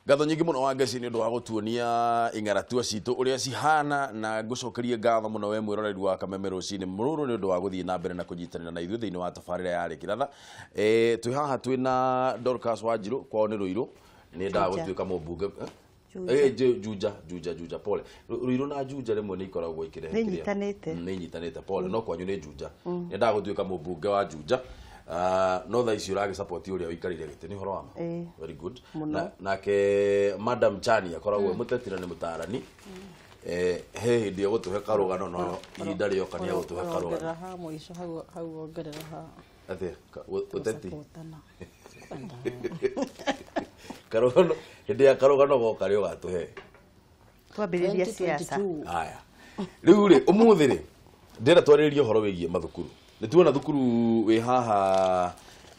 Ngatho nyingĩ mũno Wangeci nĩ ũndũ wa gũtuonia ing'aratua citũ ũrĩa cihana, na ngũcokerie ngatho mũno we mwĩroreri wa Kameme rũcinĩ mũrũrũ nĩ ũndũ wa gũthiĩ na mbere na kũnyitanĩra na ithuĩ thĩinĩ wa tabarĩra ya Rĩkĩratha. Twĩ haha twĩ na Dorcas Wanjirũ, kwao nĩ Rũirũ, nĩ endaga gũtuĩka mũmbunge. Juja, Juja, Juja, pole. Rũirũ na Juja rĩmwe nĩ ikoragwo ikĩrehe Nĩ nyitanĩte. Nĩ nyitanĩte, pole, no kwanyu nĩ Juja. Nĩ endaga gũtuĩka mũmbunge wa Juja. No thaa ici ũragĩsupport ũrĩa ũikarĩire gĩtĩ, nĩ ũhoro wa ma? Very good. Nake Madam Chani akoragwo e mũteti na nĩ mũtaarani. He hĩndĩ egũtũhe karũgano, no ihinda rĩoka nĩ egũtũhe karũgano. Ongerera ha mũico, hau ongerera ha. Atĩa? Ũteti? Gũsupportana. Karũgano, hĩndĩ ya karũgano goka rĩ ũgatũhe. Twambĩrĩria siasa. 2022. Haya. Rĩu rĩ, ũmũthĩ rĩ, ndĩrenda twarĩrĩrie ũhoro wĩgiĩ mathukuru. Nĩ tuona thukuru wĩ haha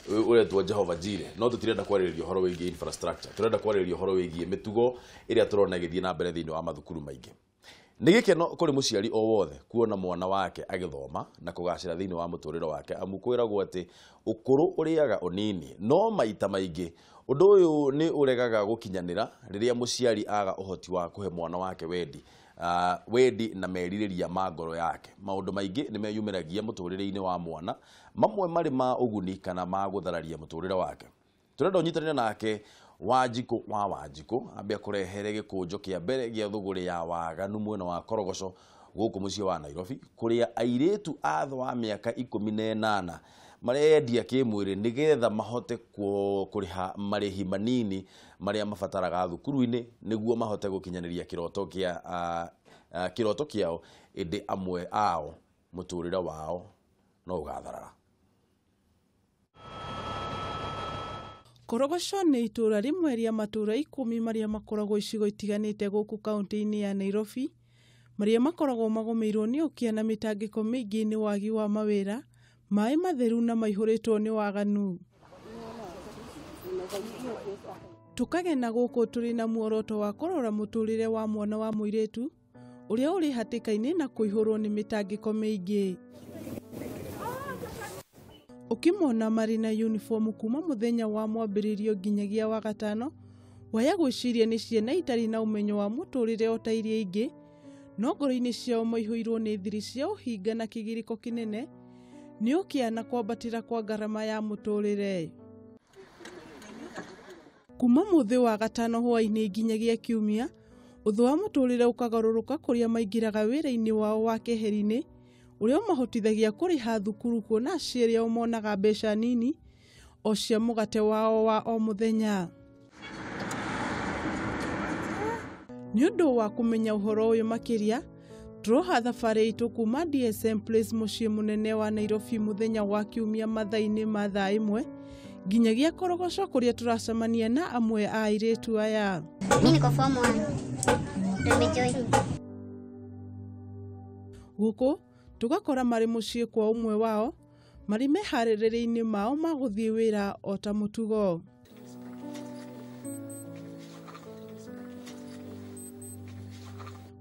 ũretwo Jehovah Jireh, no tũtirenda kwarĩrĩria ũhoro wĩgiĩ infrastructure, tũrenda kwarĩrĩria ũhoro wĩgiĩ mĩtugo ĩrĩa tũrona ĩgĩthiĩ na mbere thĩinĩ wa mathukuru maingĩ. Nĩ gĩkeno kũrĩ mũciari o wothe kuona mwana wake agĩthoma na kũgacĩra thĩinĩ wa mũtũrĩre wake, amu kwĩragwo atĩ ũkũrũ ũrĩaga ũnini, no maita maingĩ ũndũ ũyũ nĩ ũregaga gũkinyanĩra rĩrĩa mũciari aga ũhoti wa kũhe mwana wake wendi na merirĩria ma ngoro yake. Maũndũ maingĩ nĩ meyumĩragia mũtũrĩre-inĩ wa mwana, mamwe marĩ ma ũguni kana ma gũthararia mũtũrĩre wake. Tũrenda ũnyitanĩre nake Wanjikũ wa Wanjikũ ambe akũrehere gĩkũnjo kĩa mbere gĩa thũgũrĩ ya waganu mwena wa Korogoco gũkũ mũciĩ wa Nairobi, kũrĩa airĩtu a thĩ wa mĩaka 18 marendia kĩmwĩrĩ nĩgetha mahote kũrĩha marĩhi manini marĩa mabataraga thukuru-inĩ nĩguo mahote gũkinyanĩria kĩroto kĩao, ĩndĩ amwe ao mũtũrĩre wao no ũgatharara. Korogoco nĩ itũũra rĩmwe rĩa matũũra 10 marĩa makoragwo icigo itiganĩte gũkũ kaunti-inĩ ya Nairobi, marĩa makoragwo magũmĩirwo nĩ ũkĩa na mĩtangĩko mĩingĩ nĩ wagi wa mawĩra, maĩ matheru na maihũrĩtwo nĩ waganu. Tũkagena gũkũ tũrĩ na muoroto wa kũrora mũtũrĩre wa mwana wa mũirĩtu ũrĩa ũrĩ hatĩka-inĩ na kũihũrwo nĩ mĩtangĩko mĩingĩ. Ũkĩmona marĩ na uniform kuma mũthenya wa mwambĩrĩrio nginyagia wa gatano, waya gwĩciria nĩ ciana itarĩ na ũmenyo wa mũtũrĩre o ta iria ingĩ, no ngoro-inĩ ciao maihũirwo nĩ thiri cia ũhinga na kĩgirĩko kĩnene nĩ ũkĩa na kwambatĩra kwa ngarama ya mũtũrĩre. Kuma mũthĩ wa gatano hwaĩ-inĩ nginyagia kiumia, ũthũ wa mũtũrĩre ũkagarũrũka kũrĩa maingĩraga wĩra-inĩ wao wa keheri-inĩ ũrĩa ũmahotithagia kũrĩha thukuru kuona aciari ao monaga mbeca nini o cia mũgate wao wa o mũthenya. Nĩ ũndũ wa kũmenya ũhoro ũyũ makĩria, tũroha thabarĩ itũ kuma DSM Place mũciĩ mũnene wa Nairobi mũthenya wa kiumia mathaa-inĩ ma thaa 1 nginyagia Korogoco kũrĩa tũracemania na amwe a airĩtu aya. Mimi niko form 1. Ndio nimejoin. Gũkũ tũgakora marĩ mũciĩ kwa ũmwe wao, marĩ meharĩrĩria-inĩ mao ma gũthiĩ wĩra o ta mũtugo.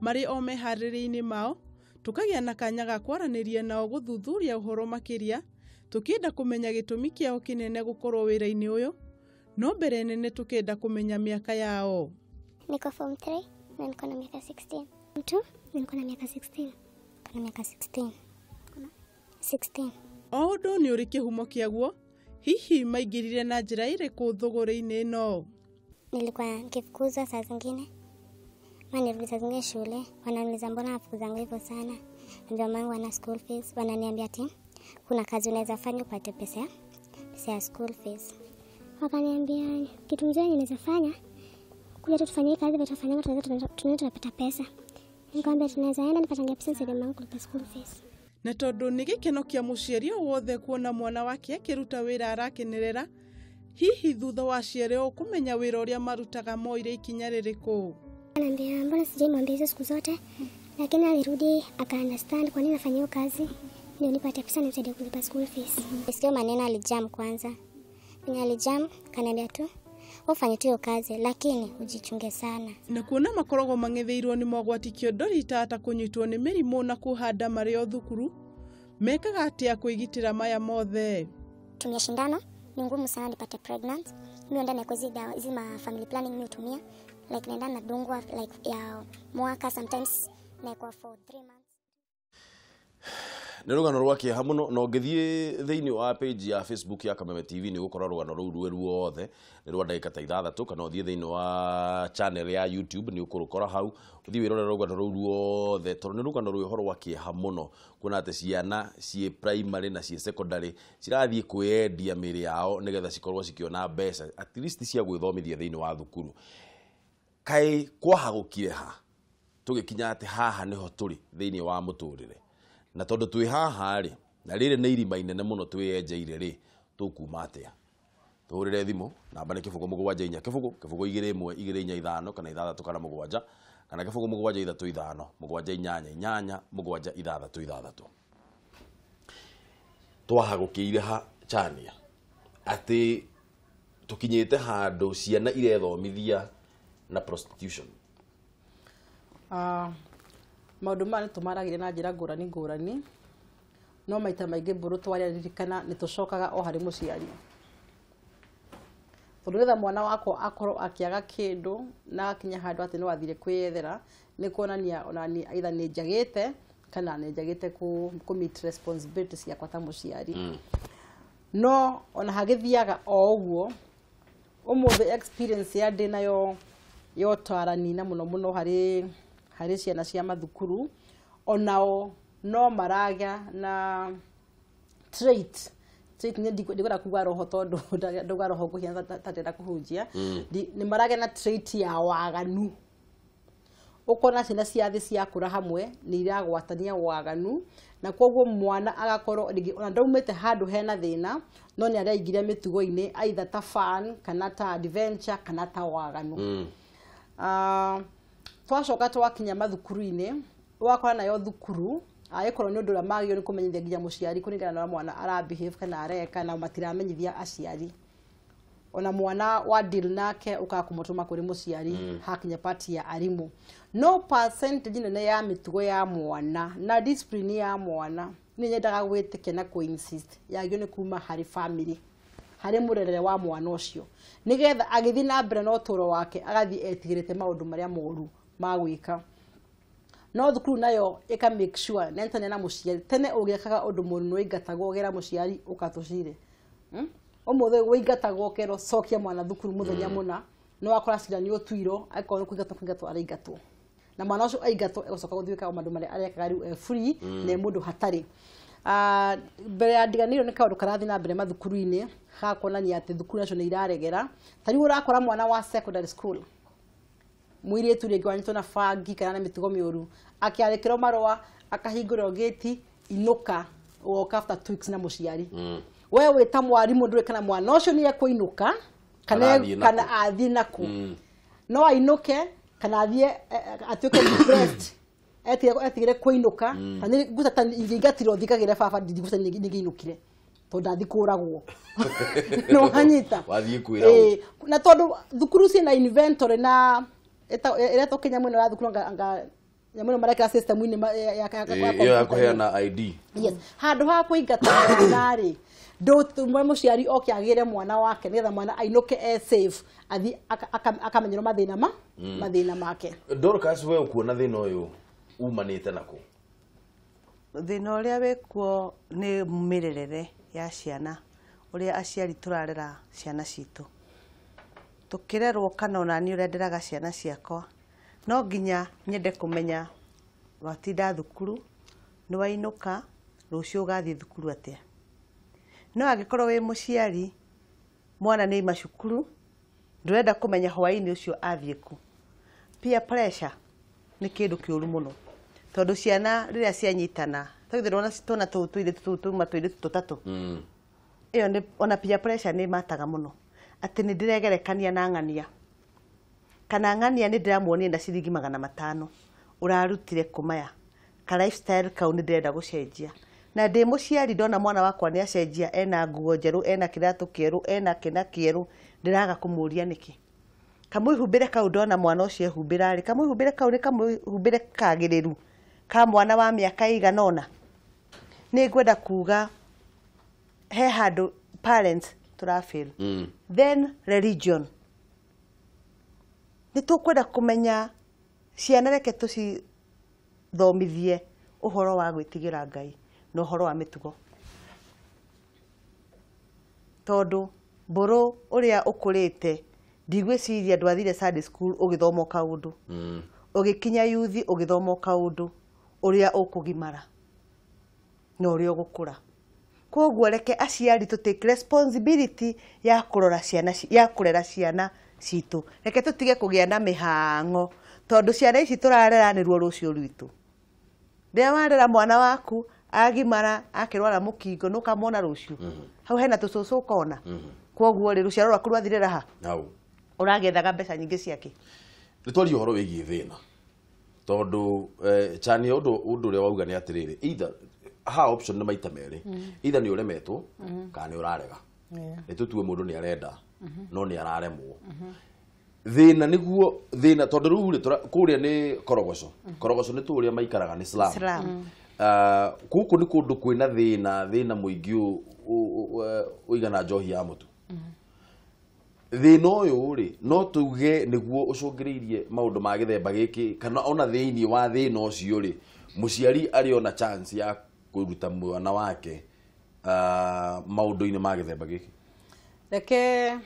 Marĩ o meharĩrĩria-inĩ mao, tũkagĩa na kanya ga kwaranĩria nao gũthuthuria ũhoro makĩria, tũkĩenda kũmenya gĩtũmi kĩao kĩnene gũkorwo wĩra-inĩ ũyũ, no mbere nene tũkĩenda kũmenya mĩaka yao. Niko form 3 na niko na miaka 16. Form 2 na niko na miaka 16. Niko na miaka 16. 16. O ũndũ nĩ ũrĩ kĩhumo kĩaguo, hihi maingĩrire na njĩra ĩrĩkũ thũgũrĩ-inĩ ĩno? Nilikuwa nikifukuzwa saa zingine, maana nirudi saa zingine shule, wananiuliza mbona nafukuzanga hivyo sana. Ndio maana wana school fees, wananiambia ati kuna kazi unaweza fanya upate pesa ya school fees. Wakaniambia kitu mzuri ninaweza fanya, kuja tu tufanye kazi, tutafanya tunaweza tunapata pesa. Nikamwambia tunaweza enda nipatange pesa nisaidie mamangu kulipa school fees. Na tondũ nĩ gĩkeno kĩa mũciari o wothe kuona mwana wake akĩruta wĩra arakenerera, hihi thutha wa aciari ao kũmenya wĩra ũrĩa marutaga moire ikinya rĩrĩkũ? Ananiambia mbona sijaimwambia hizo siku zote, lakini alirudi aka understand kwa nini nafanya hiyo kazi ndio nipate pesa nimsaidie kulipa school fees. Sio maneno, alijam kwanza. Mwenye alijam kaniambia tu ufanye tu hiyo kazi lakini ujichunge sana. Na kuona makoragwo mang'etheirwo nĩ mogwati kĩondo rita ta kũnyitwo nĩ mĩrimũ na kũhanda marĩ o thukuru, mekaga atĩa kwĩgitĩra maya mothe? Tumia shindano Ni ngumu sana nipate pregnant. Mimi huenda naekwa hizi dawa, hizi ma family planning mimi hutumia. Like naenda nadungwa like ya mwaka, sometimes naekwa for 3 months. Nä rå gano rwa kä eha må no na å ngä thiä thä inä wa page ya Facebook ya Kameme TV nä gå kora rå gano rå u rwä ruothe nä rwa ndagä ka ta ithathatå, kana å thiä thä inä wa channel ya YouTube nä å kå rå kora hau, å thiä wä rore rå gano rå u ruothe, tondå nä rå gano rwä horo wa kä eha må no kuona atä ciana ciä primary na ciä secondary cirathiä kwĩyendia mĩĩrĩ yao nĩgetha cikorwo cikĩona mbeca at least cia gwĩthomithia thĩinĩ wa thukuru. Kaĩ kwahagũkire ha tũgĩkinya atĩ haha nĩho tũrĩ thĩinĩ wa mũtũrĩre, na tondũ twĩ haha rĩ, na rĩrĩ nĩ irima inene mũno twĩyenjeire rĩ, tũkuma atĩa? Tũhũrĩre thimũ namba nĩ 0 7 4 0 0 2 1 2 4 5 kana 6 kana 7 kana 0 7 3 5 7 8 8 7 6 6. Twahagũkĩire ha chania atĩ tũkinyĩte handũ ciana irethomithia na prostitution. Maũndũ maya nĩ tũmaragĩria na njĩra ngũrani ngũrani, no maita maingĩ mbũrũ twaria ririkana nĩ tũcokaga o harĩ mũciari, tondũ nĩgetha mwana wakwa akorwo akĩaga kĩndũ na akinya handũ atĩ no athire kwĩyethera, nĩ kuonania ona ni either nĩ njagĩte kana nĩ njagĩte kũ meet responsibility ciakwa ta mũciari. No ona hagĩthiaga o ũguo, ũmũthĩ experience ya ndĩ nayo ya ũtarani na mũno mũno harĩ ciana cia mathukuru, onao no maragĩa na trait nĩ ndikwenda kuga roho tondũ ndauga roho ngũhiana ta ndĩrenda kũhunjia. Nĩ maragĩa na trait ya waganu. Ũkona ciana cia thĩ ciakũra hamwe nĩ iragwatania waganu, na koguo mwana agakorwo rĩngĩ ona ndaumĩte handũ hena thĩna, no nĩ araingĩria mĩtugo-inĩ either ta fun kana ta adventure kana ta waganu. Twacoka twakinya mathukuru-inĩ, ũgakora nayo thukuru agĩkorwo nĩ ũndũ ũrĩa magĩrĩirwo nĩ kũmenyithia nginya mũciari kũringana na ũrĩa mwana ara behave kana areka, na matiramenyithia aciari. Ona mwana wa deal nake ũkaga kũmũtũma kũrĩ mũciari hakinya part ya arimũ. No percentage nene ya mĩtugo ya mwana na discipline ya mwana nĩ nyendaga gwĩtĩkia na kũ-insist yagĩrĩirwo nĩ kuma harĩ family, harĩ mũrerere wa mwana ũcio, nĩgetha agĩthiĩ na mbere na ũtũũro wake agathiĩ etigĩrĩte maũndũ marĩa moru ma gwĩka. No thukuru nayo ĩka make sure nĩ na mũciari. Tene ũgĩkaga ũndũ mũru nĩ waingatagwo ũgera mũciari ũkatũcire. Ũmũthĩ wĩingatagwo ũkerwo cokia mwana thukuru mũthenya mũna, no wakora cira nĩ ũtuirwo, angĩkorwo nĩ kũingatwo kũingatwo araingatwo, na mwana ũcio aingatwo egũcoka gũthiĩ gwĩka maũndũ marĩa arekaga rĩu e free na e mũndũ hatarĩ. Mbere ya ndiganĩirwo nĩ kaũndũ karathiĩ na mbere mathukuru-inĩ ga kuonania atĩ thukuru nacio nĩ iraregera. Ta rĩu ũrakora mwana wa secondary school mũirĩtu rĩngĩ wanyitwo na bangi kana na mĩtugo mĩũru, akĩandĩkĩrwo marũa akahingũrĩrwo gĩti, inũka, ũgoka after 2 weeks na mũciari. We wĩ ta mwarimũ ndũĩ kana mwana ũcio nĩ ekũinũka kana athiĩ nakũ. No ainũke kana athiĩ atuĩke depressed, etigĩre kũinũka. Na nĩ nguta ta ingĩingatirwo thikagĩre baba ndiguta ningĩinũkire tondũ ndathiĩ kũragwo. No wanyita. Wathiĩ kwĩragwo. Na tondũ thukuru ciĩna inventory na ĩretwo Kenya mwena wa thukuru anga nyamũ ĩno marekĩra system-inĩ ya kũheana ID. Yes, handũ ha kũingata mwana rĩ, ndũtũme mũciari oke agĩre mwana wake nĩgetha mwana ainũke e safe, athiĩ akamenyerwo mathĩna make. Dorcas, we ũkuona thĩna ũyũ umanĩte nakũ? Thĩna ũrĩa wĩkuo nĩ mĩrerere ya ciana, ũrĩa aciari tũrarera ciana citũ. Tũkĩrerwo kana ona niĩ ũrĩa nderaga ciana ciakwa, no nginya nyende kũmenya watinda thukuru, nĩ wainũka, rũciũ ũgathiĩ thukuru atĩa. No angĩkorwo wĩ mũciari, mwana nĩ aima cukuru, ndũrenda kũmenya hwaĩ-inĩ ũcio athiĩ kũ. Peer pressure nĩ kĩndũ kĩũru mũno, tondũ ciana rĩrĩa cianyitana, tona tũu tũirĩtu tũu tuma tũirĩtu tũtatũ, ĩyo nĩ ona peer pressure nĩ mataga mũno, atĩ nĩ ndĩregerekania na ng'ania, kana ng'ania nĩ ndĩramuonia na ciringi 500 ũrarutire kũmaya, ka lifestyle kau nĩ ndĩrenda gũcenjia. Na ndĩ mũciari ndona mwana wakwa nĩ acenjia, ena nguo njerũ, ena kĩratũ kĩerũ, ena kĩna kĩerũ, ndĩraga kũmũria nĩkĩ. Kamwĩhumbĩre kau ndona mwana ũcio ehumbĩra rĩ, kamwĩhumbĩre kau nĩ kamwĩhumbĩre kagĩrĩru ka mwana wa mĩaka ĩigana ũna. Nĩ ngwenda kuga he handũ parents Tũra fail. Then religion, nĩ tũkwenda kũmenya ciana, reke tũcithomithie ũhoro wa gwĩtigĩra Ngai na ũhoro wa mĩtugo, tondũ mbũrũ ũrĩa ũkũrĩte, ndigwĩciria ndwathire Sunday school ũgĩthoma o kaũndũ, ũgĩkinya yuthi ũgĩthoma o kaũndũ, ũrĩa ũkũgimara na ũrĩa ũgũkũra. Koguo reke aciari tũ take responsibility ya kũrora ciana ya kũrera ciana citũ. Reke tũtige kũgĩa na mĩhang'o, tondũ ciana ici tũrarera nĩruo rũciũ rwitũ. Rĩrĩa warera mwana waku agimara akĩrwara mũkingo, nĩ ũkamwona rũciũ hau hena tũcũcũ ũkona. Koguo rĩ, rũciaro rwaku rwathirĩra ha? Hau. Ũragethaga mbeca nyingĩ ciake. Nĩ twaria ũhoro wĩgiĩ thĩna, tondũ chania ũndũ ũrĩa wauga nĩ atĩrĩrĩ, either ha option nĩ maita merĩ, either nĩ ũremetwo kana nĩ ũrarega. Nĩ tũtue mũndũ nĩ arenda no nĩ araremwo. Thĩna nĩguo thĩna, tondũ rĩu rĩ, kũrĩa nĩ Korogoco. Korogoco nĩ tũrĩa maikaraga nĩ slum. Slum. Gũkũ nĩ kũndũ kwĩna thĩna mũingĩ ũigana njohi ya mũtu. Thĩna ũyũ rĩ, no tuge nĩguo ũcũngĩrĩirie maũndũ ma gĩthemba gĩkĩ, kana ona thĩinĩ wa thĩna ũcio rĩ, mũciari arĩ ona chance ya kũruta mwana wake maũndũ-inĩ ma gĩthemba gĩkĩ? Reke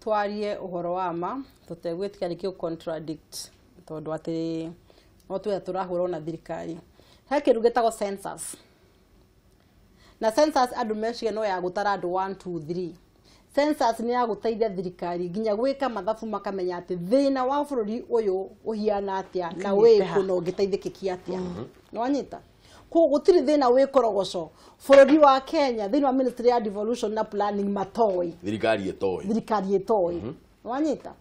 twarie ũhoro wa ma tũtegwĩtĩka nĩ kĩ contradict, tondũ atĩ no twĩra tũrahũrwo na thirikari. He kĩndũ gĩtagwo census, na census andũ meciria no ya gũtara andũ 1 2 3. Census nĩ ya gũteithia thirikari nginya gwĩka mathabu, makamenya atĩ thĩna wa bũrũri ũyũ ũhiana atĩa na Ũkinyĩte ha. wĩkũ na ũngĩteithĩkĩkia atĩa. Nĩwanyita? Koguo gũtirĩ thĩna wĩ Korogoco bũrũri wa Kenya thĩinĩ wa Ministry ya Devolution na Planning matoĩ. Thirikari ĩtoĩ. Thirikari ĩtoĩ, wanyita?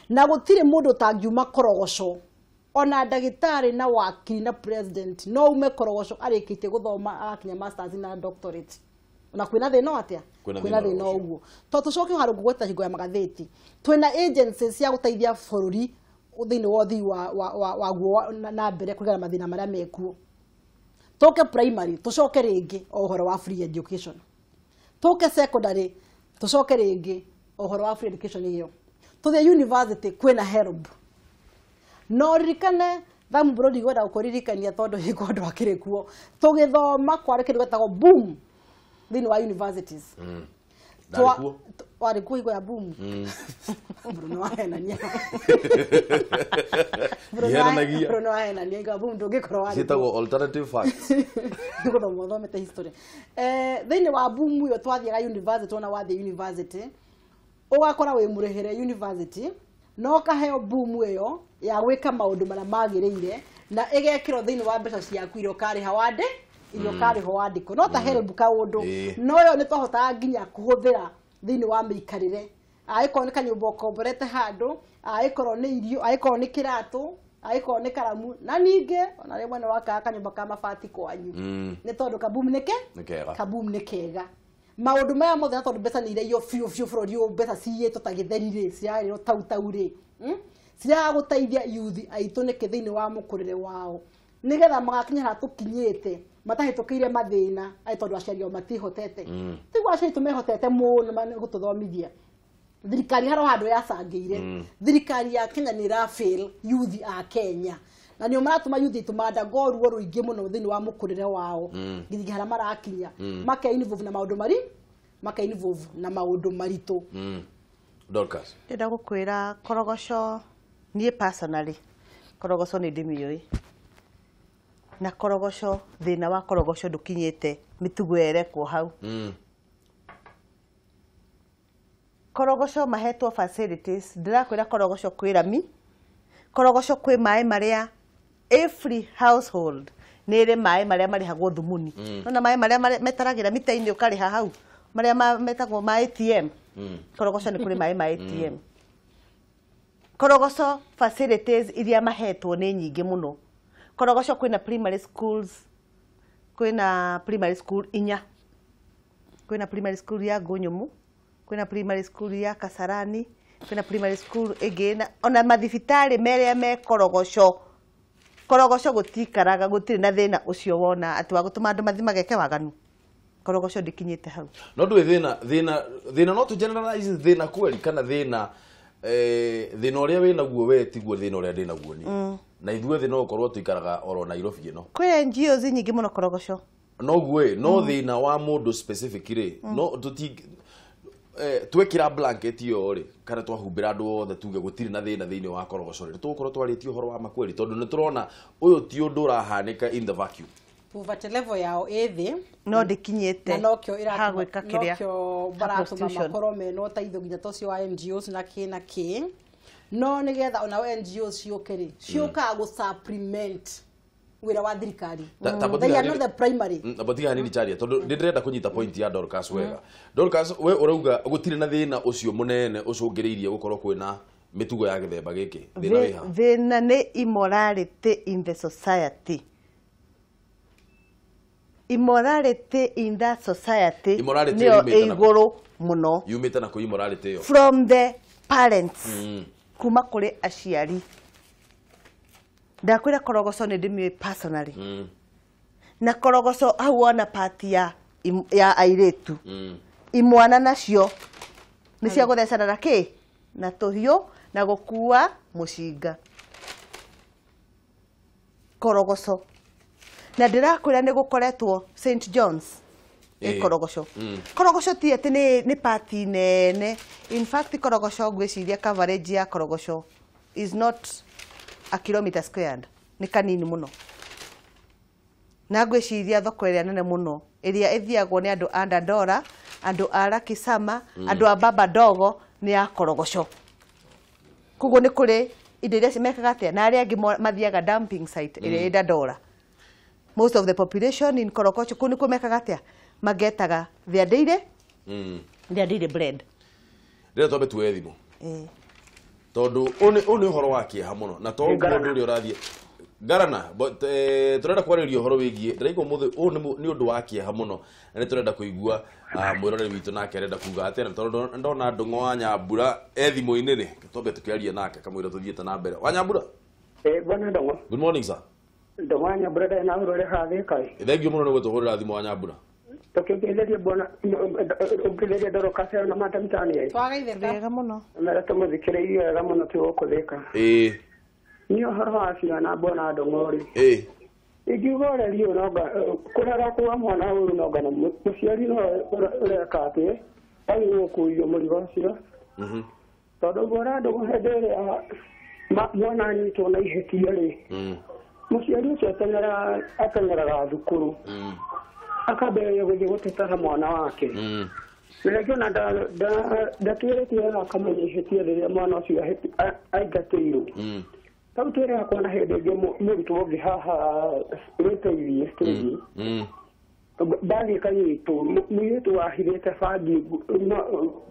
Na gũtirĩ mũndũ ũtangiuma Korogoco, ona ndagĩtarĩ na wakiri na president no ume Korogoco arĩkĩtie gũthoma agakinya masters na doctorate. Na kwĩna thĩna o atĩa? Kwĩna Kwĩna thĩna thĩna ũcio. ũguo to tũcoke harũ ngũgweta hingo ya magathĩti, twĩna agencies cia gũteithia bũrũri thĩinĩ wa ũthii waguo na mbere kũringana na mathĩna marĩa mekuo. Tũke primary, tũcoke rĩngĩ o ũhoro wa free education. Tũke secondary, tũcoke rĩngĩ o ũhoro wa free education ĩyo. Tũthiĩ university, kwĩna HELB. No ririkane thamu bũrũri gwenda gũkũririkania, tondũ hingo andũ akĩrĩ kuo tũgĩthoma kwarĩ kĩndũ gĩtagwo boom thĩinĩ wa universities. Ndarĩ kuo. Warĩ kuo hingo ya boom? Bruno wahenania. Ndihenanagia. Bruno wahenania, hingo ya boom ndũngĩkorwo warĩ kuo. Ciĩtagwo alternative facts. Gũthoma ũthomete history. Thĩinĩ wa boom ĩyo twathiaga university, ona wathiĩ university ũgakora wĩ mũrĩhĩre university no ũkaheo boom ĩyo ya gwĩka maũndũ marĩa magĩrĩire, na ĩgekĩrwo thĩinĩ wa mbeca ciaku iria ũkarĩha wande iria ũkarĩhwo wandĩkwo no ta HELB kaũndũ. No ĩyo nĩ twahotaga nginya kũhũthĩra thĩinĩ wa mĩikarĩre, angĩkorwo nĩ kanyũmba ũkomborete handũ, angĩkorwo nĩ irio, angĩkorwo nĩ kĩratũ, angĩkorwo nĩ karamu, na ningĩ ona rĩmwe nĩ wakaga kanyũmba ka mabati kwanyu, nĩ tondũ kaboom nĩke Nĩ kega. Kaboom nĩ kega. Maũndũ maya mothe, na tondũ mbeca nĩ ireio biũ biũ bũrũri ũyũ, mbeca ciyĩtwo ta gĩtheri rĩ, cirarĩrwo tau tau rĩ, Ciraga gũteithia yuthi aitũ nĩkĩ thĩinĩ wa mũkũrĩre wao, nĩgetha magakinya harĩa tũkinyĩte matahĩtũkĩire mathĩna, arĩ tondũ aciari ao matihotete. Tiguo aciari tũmehotete mũno gũtũthomithia. Thirikari harĩ o handũ yacangĩire. Thirikari ya Kenya nĩ ĩra fail yuthi a Kenya, na nĩo maratũma yuthi aitũ mandago ruo rũingĩ mũno thĩinĩ wa mũkũrĩre wao nginya harĩa marakinya, make involve na maũndũ mari make involve na maũndũ maritũ. Dorcas. Ndĩrenda gũkwĩra Korogoco, niĩ personally Korogoco nĩ ndĩmĩũĩ, na Korogoco, thĩna wa Korogoco ndũkinyĩte mĩtugo ĩrekwo hau. Korogoco mahetwo facilities. Ndĩrakwĩra Korogoco kwĩ rami, Korogoco kwĩ maĩ marĩa every household nĩ ĩrĩ maĩ marĩa marĩhagwo thumuni. Nona maĩ marĩa metaragĩra mita-inĩ ũkarĩha hau, marĩa metagwo ma ATM. Korogoco nĩ kũrĩ maĩ ma ATM. Korogoco facilities iria mahetwo nĩ nyingĩ mũno. Korogoco kwĩna primary schools, kwĩna primary school inya. Kwĩna primary school ya Ngũnyũmũ, kwĩna primary school ya Kasarani, kwĩna primary school ĩngĩ, na ona mathibitarĩ merĩa me Korogoco. Korogoco gũtikaraga, gũtirĩ na thĩna ũcio wona atĩ wa gũtũma andũ mathiĩ mageke waganu. Korogocho ndĩkinyĩte hau. No ndũĩ thĩna thĩna thĩna no tũ generalize thĩna kweli kana thĩna thĩna ũrĩa wĩnaguo we tiguo thĩna ũrĩa ndĩnaguo niĩ. Na ithuothe no ũkorwo tũikaraga oro Nairobi ĩno. Kwĩ NGOs nyingĩ mũno Korogocho. Noguo ĩ, no thĩna wa mũndũ specific rĩ, no tũti twekĩra blanket ĩyo rĩ, kana twahumbĩra andũ othe tuge gũtirĩ na thĩna thĩinĩ wa Korogoco rĩ, tũgũkorwo twarĩtie ũhoro wa makweli tondũ nĩ tũrona ũyũ ti ũndũ ũrahanĩka in the vacuum. Poverty level yao ĩ thĩ. No ndĩkinyĩte na nokĩo ha gwĩka kĩrĩa nokĩo baratũma prostitution. Makorwo mena ũteithio nginya ta ũcio wa NGOs na kĩ na kĩ, no nĩgetha onao NGOs ciũke rĩ, ciũkaga gũ supplement wĩra wa thirikari. They are not the primary. Amba hanini Charia, tondũ nĩ ndĩrenda kũnyita point ya Dorcas wega. Dorcas, we ũrauga gũtirĩ na thĩna ũcio mũnene ũcũngĩrĩirie gũkorwo kwĩna mĩtugo ya gĩthemba gĩkĩ, thĩna wĩ ha? Thĩna nĩ immorality in the society. Immorality in that society Immorality nĩyo yumĩte ĩ na kũ? Igũrũ mũno. Yumĩte na kũ immorality ĩyo? From the parents, kuma kũrĩ aciari. Ndakwĩra Korogoco nĩ ndĩmĩũĩ personally. Na Korogoco hau wona pati ya ya airĩtu, imwana nacio nĩ cia gũthecana na kĩ na tũhiũ na gũkua mũcinga Korogoco. Na ndĩrakwĩra nĩ gũkoretwo St John's ĩ Korogoco. Korogoco ti atĩ nĩ pati nene. In fact, Korogoco ngwĩciria coverage ya Korogoco is not a kilometer squared, nĩ kanini mũno. Na ngwĩciria thoko ĩrĩa nene mũno ĩrĩa ĩthiagwo nĩ andũ a Dandora, andũ a Lakisama, andũ a Baba Dogo nĩ ya Korogoco. Koguo nĩ kũrĩ indo iria mekaga atĩa na arĩa angĩ mathiaga dumping site ĩrĩa ĩ Dandora. Most of the population in Korogocho kũu nĩkuo mekaga atĩa, magetaga their daily bread. Rĩrĩa twambe tuoye thimũ tondũ ũyũ nĩ ũhoro wa kĩeha mũno na to ũguo ũndũ ũrĩa ũrathiĩ ngarana, but tũrenda kwarĩrĩria ũhoro wĩgiĩ ndĩraigua ũmũthĩ ũyũ nĩ ũndũ wa kĩeha mũno na nĩ tũrenda kũigua mwĩroreri witũ nake arenda kuga atĩa, na tondũ ndona Ndũng'o wa Nyambura e thimũ-inĩ rĩ, twambe tũkĩarie nake kamũira tũthiĩte na mbere. Wa Nyambura. Eh, bwana Ndongo. Good morning, sir. Ndongo wa Nyambura ndarĩ na ũrore hathĩka ĩ. Thengiũ mũno nĩ gũtũhũrĩra thimũ, wa Nyambura. Tũkĩngeithĩrie bwana ũngĩthĩrie Dorcas na Madam Tania. Twagaithĩka. Wega mũno. Mera tũmũthikĩrĩirie wega mũno ti gũkũ Thĩka. Niĩ ũhoro wa ciana bwana Ndongo rĩ. Ingiuga ũreri ũyũ nonga kũrera kwa mwana ũru nonga na mũciari no ũreka atĩ agĩrĩirwo gũkuithio mũrigo ũcio. Tondũ bwana Ndongo hĩndĩ ĩrĩa mwana anyitwo na ihĩtia rĩ, mũciari ũcio ateng'eraga thukuru akambĩrĩria gũthiĩ gũtetera mwana wake. Na rĩngĩ ona ndatuĩrĩtie wega akamenya ihĩtia rĩrĩa mwana ũcio aingatĩirwo. Tau twĩrĩga kuona hĩndĩ ĩngĩ mũrutwo ũngĩ haha wĩtĩirie stage bathiĩ kanyitwo mũirĩtu wahithĩte bangi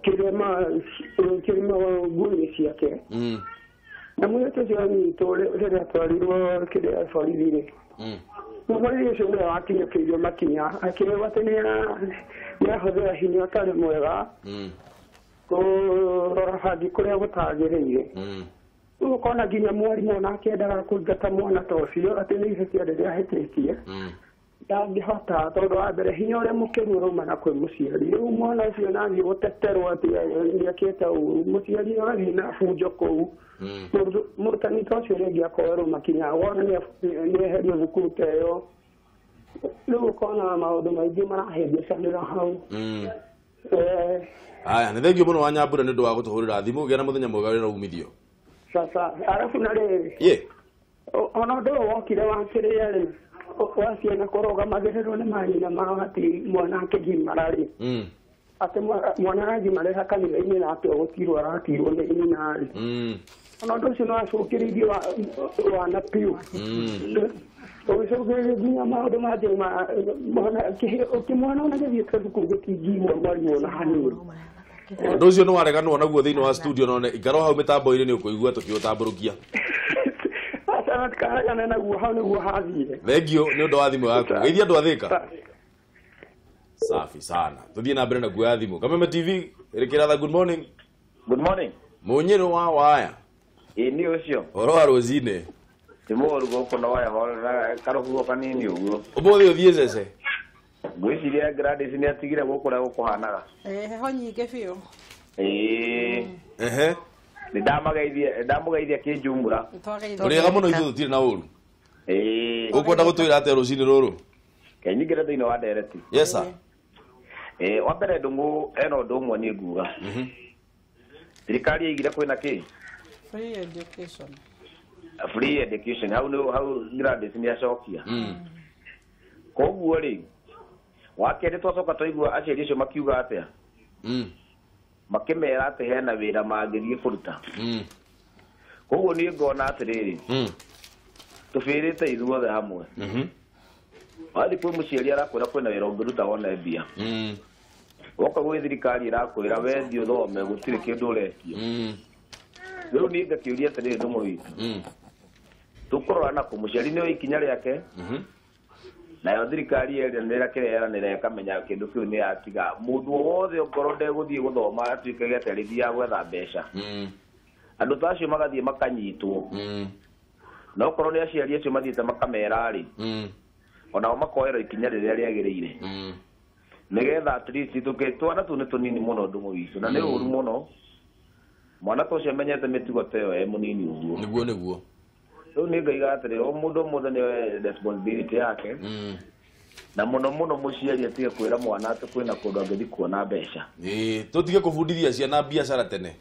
kĩrĩa kĩrĩa nguo-inĩ ciake, na mũirĩtu ũcio anyitwo rĩrĩa atwarirwo kĩrĩa borithi rĩ, mũborithi ũcio nĩwe wakinyũkĩirio makinya akĩrĩrwo atĩ nĩahũthĩra hinya ũtarĩ mwega kũrora bangi kũrĩa gũtagĩrĩire. Rĩu ũkona nginya mwarimũ onake endaga kũingata mwana ta ũcio atĩ nĩ ihĩtia rĩrĩa ahĩtĩtie, ndangĩhota tondũ wa mbere hinya ũrĩa mũkĩru ũrauma na kwĩ mũciari. Rĩu mwana ũcio nathiĩ gũteterwo atĩ nĩekĩte ũru, mũciari agathiĩ na bunjo kũu. Mũrutani ta ũcio rĩngĩ akoerwo makinya wona nĩeherio thukuru ta ĩyo. Rĩu ũkona maũndũ maingĩ marahĩngĩcanĩra hau. Aya, nĩ thengiũ mũno wa Nyambura nĩ ũndũ wa gũtũhũrĩra thimũ. Gĩa na mũthenya mwega wĩna umithio. Sasa arabu na rĩrĩ, ye ona ũndũ ũyũ wokire wa kĩrĩa rĩ, wa ciana kũrũgamagĩrĩrwo nĩ manyina mao atĩ mwana akĩgimara rĩ, atĩ mwana aragimarĩra kanitha-inĩ na atĩ ũgũtirwo aratirwo nĩ nyina rĩ, ona ũndũ ũcio nĩ wacũngĩrĩirie wana biũ, ũgĩcũngĩrĩria nginya maũndũ mangĩ mwana ũkĩmwana ona gĩthiĩte thukuru gĩtingĩigua mwarimũ ona hanini. Ũndũ ũcio nĩ wareganwo naguo thĩinĩ wa studio, none ikaro hau mĩtambo-inĩ nĩ ũkũigua tũkĩũtambũrũkia. Aca matikaregane naguo, hau nĩguo hathire. Thengiũ nĩ ũndũ wa thimũ yaku. Geithia andũ a Thĩka. Safi sana, tuthiĩ na mbere na kuoya thimũ. Kameme TV ĩrĩkĩratha, good morning. Good morning. Mũnyĩrũ wa waya. Ĩ nĩ ũcio. Ũhoro wa rũcinĩ? Ti mũũru gũkũ no waya karũhuho kanini ũguo. Ũmũthĩ ũthiĩ cece? Ngwĩciria Gladys nĩ atigire gũkũ ũrĩa gũkũhanaga. Heho nyingĩ biũ. Ehe. Nĩ ndamũgeithia kĩnjumũra. Tũrĩega mũno ithuĩ tũtirĩ na ũru. Ũkwenda gũtwĩra atĩa rũcinĩ rũrũ? Kenyingĩre thĩinĩ wa ndereti. Yes sir. Wa mbere Ndung'u ena ũndũ ũmwe niĩ nguga. Thirikari yaigire kwĩna kĩ? Free education. Free education. Hau nĩ hau Gladys nĩ acokia. Koguo rĩ, wa kerĩ twacoka twaigua aciari acio makiuga atĩa? Makĩmera atĩ hena wĩra mangĩthiĩ kũruta. Koguo niĩ ngona atĩrĩrĩ, tũbĩrĩte ithuothe hamwe. Wathiĩ kwĩ mũciari arakwĩra kwĩna wĩra ũngĩruta wone mbia. Woka gwĩ thirikari ĩrakwĩra we thiĩ ũthome gũtirĩ kĩndũ ũretio. Rĩu niĩ ngakĩũria atĩrĩrĩ Ndung'u witũ. Tũkũrora nakũ mũciari nĩoe ikinya rĩake nayo thirikari yeranĩra kĩrĩa yeranĩra ĩkamenya kĩndũ kĩu nĩ yatiga mũndũ o wothe ongorwo ndegũthiĩ gũthoma atuĩke atĩ arĩthiaga gwetha mbeca. Andũ ta acio magathiĩ makanyitwo. Na okorwo nĩ aciari acio mathiĩte makamera rĩ, onao makoerwo ikinya rĩrĩa rĩagĩrĩire. Nĩgetha at least tũkĩ twana tũu nĩ tũnini mũno Ndung'u witũ na nĩ ũru mũno. Mwana ta ũcio amenyete mĩtugo ta ĩyo e mũnini ũguo. Nĩguo nĩguo. Rĩu nĩ ngaiga atĩrĩ o mũndũ o mũndũ nĩoe responsibility yake. Na mũno mũno mũciari atige kwĩra mwana atĩ kwĩna kũndũ angĩthiĩ kuona mbeca. Ĩĩ, tũtige kũbundithia ciana biacara tene.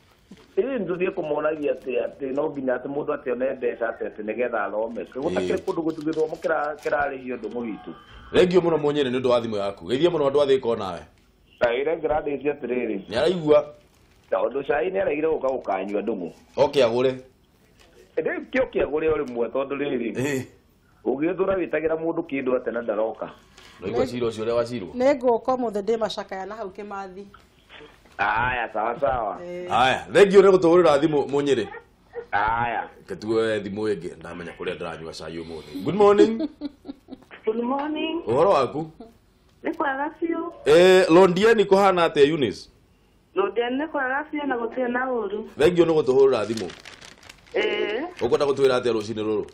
Ĩĩ nĩ tũthiĩ kũmonagia atĩ no nginya atĩ mũndũ atĩ one mbeca atĩ nĩgetha athome. Gũtakĩrĩ kũndũ gĩthomo kĩrarĩhio Ndung'u witũ. Thengio mũno Mũnyĩrĩ nĩ ũndũ wa thimũ yaku. Geithia mũno andũ a Thĩka onawe. Ĩre Gladys atĩrĩrĩ. Nĩ araigua. Tondũ cai nĩ aregire gũka gũkanyua Ndung'u. Oke agũre. Rĩu kĩo kĩagũre o rĩmwe tondũ rĩrĩ. Ũgĩthũra wĩtagĩra mũndũ kĩndũ atĩ na ndaroka. Ndaigua cira ũcio ũrĩa wacirwo. Nĩ ngũka ũmũthĩ ndĩ macakaya na hau Kĩmathi. Aya sawa sawa. Aya, thengio nĩ gũtũhũrĩra thimũ Mũnyĩrĩ. Aya. Ketuoe thimũ ĩngĩ ndamenya kũrĩa ndĩranyua cai ũmũthĩ. Good morning. Good morning. Ũhoro waku? Nĩ kwega biũ. Londiani kũhana atĩa Eunice? Londiani nĩ kwega biũ na gũtirĩ na ũru. Thengio nĩ gũtũhũrĩra thimũ. Ĩĩ. Ũkwenda gũtwĩra atĩa rũcinĩ rũrũ?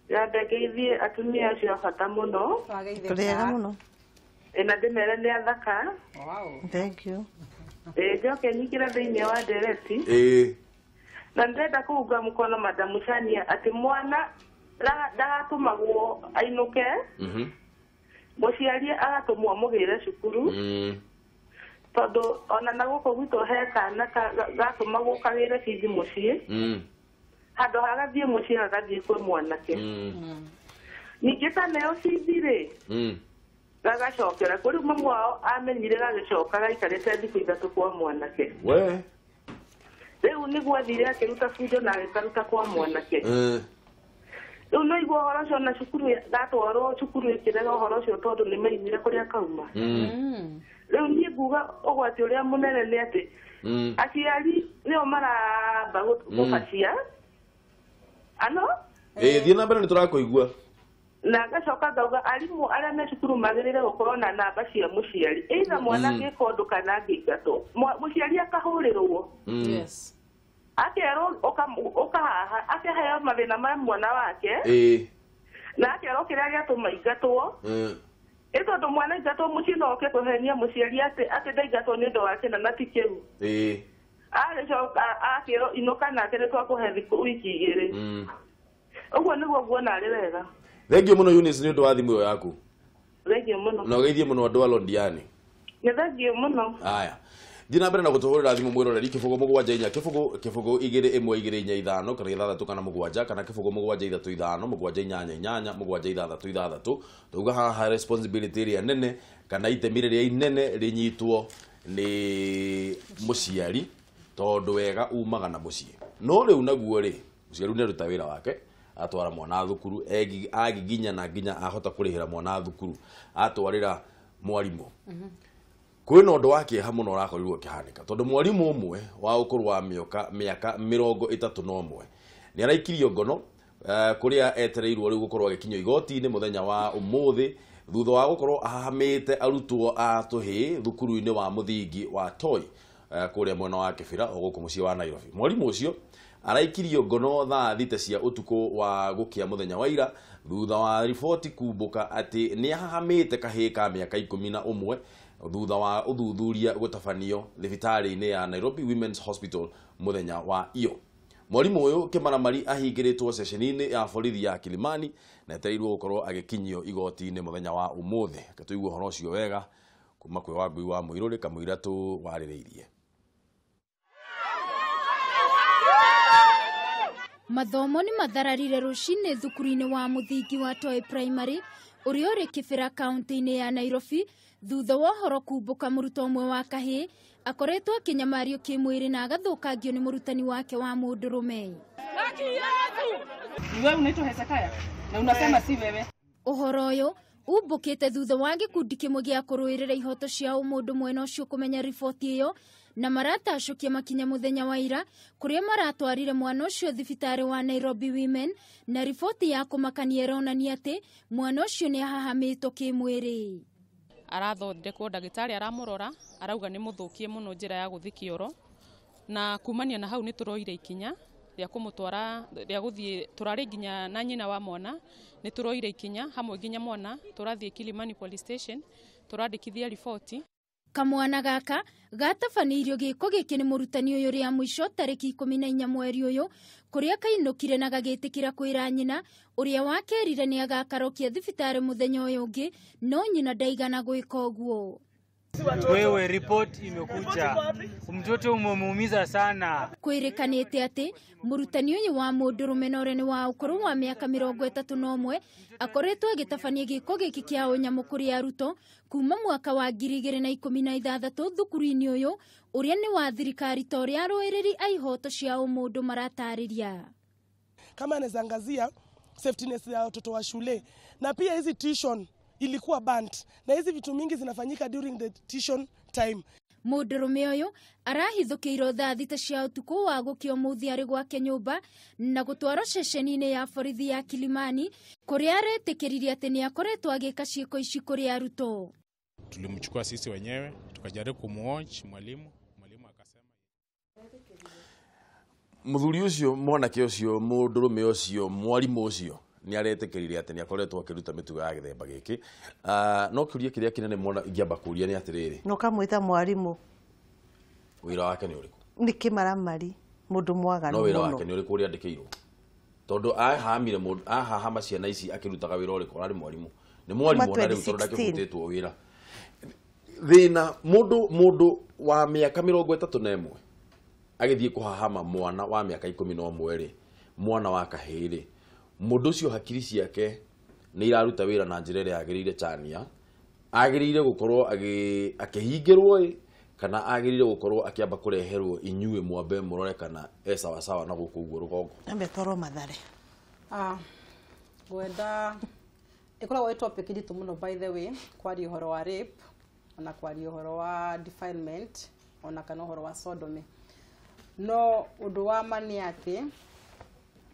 Ndangeithie atumia acio a bata mũno. Tũrĩega mũno. Ĩ na ndĩmere nĩ athaka. Thank you. Ĩ njoke nyingĩre thĩinĩ wa ndereti. Ĩĩ. Na ndĩrenda kũunga mũkono Madam Shania atĩ mwana ndagatũmagwo ainũke. Mũciari agatũmwo amũgĩre cukuru. Tondũ ona na gũkũ gwitũ he kana gatũmagwo kagĩre bithi mũciĩ. Handũ ha gathiĩ mũciĩ gagathiĩ kwĩ mwanake. Ningĩ ta neo bithi rĩ, gagacokera kũrĩ mamu wao amenyire gagĩcoka gaikarĩte thikũ 3 kwa mwanake. We. Rĩu nĩguo athire akĩruta bunjo na agĩkaruta kwa mwanake. Rĩu no igua ũhoro ũcio na cukuru gatwarwo cukuru ĩkĩrega ũhoro ũcio tondũ nĩ maiguire kũrĩa kauma. Rĩu niĩ nguga ũgwati ũrĩa mũnene nĩ atĩ aciari nĩo maramba gũbacia. Ano? Ĩĩ, thiĩ na mbere nĩ tũrakũigua. Na ngacoka ngauga arimũ arĩa me cukuru magĩrĩire gũkorwo na namba cia mũciari. Either mwana angĩka ũndũ kana angĩingatwo. Mũciari akahũrĩrwo. Yes. Akerwo ũka haha, akaheo mathĩna ma mwana wake. Na akerwo kĩrĩa gĩatũma aingatwo. Ĩ tondũ mwana aingatwo mũciĩ no oke kũhenia mũciari atĩ ndaingatwo nĩ ũndũ wa kĩna na ti kĩu. Agĩcoka akĩrwo inũka nake nĩ twakũhe thikũ wiki 2. Ũguo nĩguo nguona arĩ wega. Thengio mũno Eunice nĩ ũndũ wa thimũ ĩyo yaku. Thengio mũno. Na ũgeithie mũno andũ a Londiani. Nĩ thengio mũno. Aya. Thiĩ na mbere na gũtũhũrĩra thimũ mwĩroreri 0 7 4 0 0 2 1 2 4 5 kana 6 kana 7 kana 0 7 3 5 7 8 8 7 6 6. Tauga haha responsibility ĩrĩa nene kana itemi rĩrĩa inene rĩnyitwo nĩ mũciari tondũ wega umaga na mũciĩ. No rĩu naguo rĩ, mũciari nĩ aruta wĩra wake atwara mwana thukuru agiginya na nginya ahota kũrĩhĩra mwana thukuru atwarĩra mwarimũ. Kwĩna ũndũ wa kĩeha mũno ũrakorirwo ũkĩhanĩka tondũ mwarimũ ũmwe wa ũkũrũ wa mĩaka 31 nĩ araikirio ngono kũrĩa etereirwo rĩu gũkorwo agĩkinyio igoti-inĩ mũthenya wa ũmũthĩ thutha wa gũkorwo ahahamĩte arutwo a tũhĩĩ thukuru-inĩ wa mũthingi wa Toi kũrĩa mwena wa Kĩbĩra o gũkũ mũciĩ wa Nairobi. Mwarimũ ũcio Araikirio ngono thaa 6 cia utuku wa gukia muthenya wa ira thutha wa riboti kumbuka ati ni ahahamite kahii ka miaka 11 thutha wa uthuthuria gutabanio thibitari-ini ya Nairobi Women's Hospital muthenya wa iyo. Mwarimu uyu Kimaramari ahingiritwo ceceni-ini ya borithi ya Kilimani na etereirwo gukorwo agikinyio igoti-ini muthenya wa umuthi. Reke uhoro ucio wega kuma kwi Wangui wa Muiruri kamũira tu warĩrĩirie. Mathomo nĩ mathararire rũcinĩ thukuru-inĩ wa mũthingi wa Toi Primary ũrĩa ũrĩ Kibera kaunti-inĩ ya Nairobi thutha wa ũhoro kumbũka mũrutwo ũmwe wa kahĩĩ akoretwo akĩnyamario kĩmwĩrĩ na agathũkangio nĩ mũrutani wake wa mũndũrũme. Wewe unaitwa Hezekiah na unasema si wewe. Ũhoro ũyũ umbũkĩte thutha wa gĩkundi kĩmwe gĩa kũrũĩrĩra ihoto cia ũmũndũ mwena ũcio kũmenya riboti ĩyo na maratacũkia makinya mũthenya wa ira kũrĩa maratwarire mwana ũcio thibitarĩ wa Nairobi Women na riboti ya kũmakania ĩronania atĩ mwana ũcio nĩ ahahamĩtwo kĩmwĩrĩ. Arathondekwo ndagĩtarĩ aramũrora arauga nĩ mũthũkie mũno njĩra ya gũthiĩ kĩoro na kumania na hau nĩ tũroire ikinya rĩa kũmũtwara rĩa gũthiĩ tũrarĩ nginya na nyina wa mwana nĩ tũroire ikinya hamwe nginya mwana tũrathiĩ Kilimani Police Station tũrandĩkithia riboti. Kamwana gaka gatabanĩirio gĩko gĩkĩ nĩ mũrutani ũyũ rĩa mũico tarĩki 14 mweri ũyũ kũrĩa kainũkire na gagĩtĩkĩra kwĩra nyina ũrĩa wakerire nĩ agakarokia thibitarĩ mũthenya ũyũ ũngĩ no nyina ndaigana gwĩka ũguo. Wewe report imekuja, mtoto umemuumiza sana. Kwĩrĩkanĩte atĩ mũrutani ũyũ wa mũndũrũme na ũrĩa nĩ wa ũkũrũ wa mĩaka 31 akoretwo agĩtabania gĩko gĩkĩ kĩa ũnyamũ kũrĩ arutwo kuma mwaka wa 2016 thukuru-inĩ ũyũ ũrĩa nĩ wa thirikari ta ũrĩa arũĩrĩri a ihoto cia ũmũndũ maratarĩria. Kama anaweza angazia safetyness ya watoto wa shule na pia hizi tuition ilikuwa banned na hizi vitu mingi zinafanyika during the tuition time. Mũndũrũme ũyũ arahithũkĩirwo thaa 6 cia ũtukũ wa gũkĩa ũmũthĩ arĩ gwake nyũmba na gũtwarwo ceceni-inĩ ya borithi ya Kilimani kũrĩa aretĩkĩririe atĩ nĩ akoretwo agĩka ciĩko ici kũrĩ arutwo. Tulimchukua sisi wenyewe tukajaribu kumuwatch mwalimu, mwalimu akasema muthuri ucio mwanake ucio mũndũrũme ũcio mwarimu ũcio ni aretekeririe atĩ nĩ akoretwo akĩruta mĩtugo ya gĩthemba gĩkĩ. No kĩũria kĩrĩa kĩnene mwana ingĩamba kũria nĩ atĩrĩrĩ, no kamwĩta mwarimũ wĩra wake nĩ ũrĩkũ? Nĩ kĩmaramari mũndũ mwaganu mũno. No wĩra wake nĩ ũrĩkũ ũrĩa andĩkĩirwo? Tondũ ahamire mũndũ ahahama ciana ici akĩrutaga wĩra ũrĩkũ? Ararĩ mwarimũ. Nĩ mwarimũ ona rĩu tondũ ndakĩbutĩtwo wĩra. Thĩna mũndũ wa mĩaka 31 agĩthiĩ kũhahama mwana wa mĩaka 11 rĩ, mwana wa kahĩĩ rĩ, mũndũ ũcio hakiri ciake nĩ iraruta wĩra na njĩra ĩrĩa yagĩrĩire chania, agĩrĩire gũkorwo akĩhingĩrwo ĩ kana agĩrĩire gũkorwo akĩamba kũreherwo inyuĩ mwambe mũrore kana e sawasawa na gũkũ ũguo rũgongo? Ambe twarwo Mathare. Ngwenda ĩkoragwo ĩ topic nditũ mũno by the way, kwaria ũhoro wa rape ona kwaria ũhoro wa defilement ona kana ũhoro wa sodomy. No ũndũ wa ma nĩ atĩ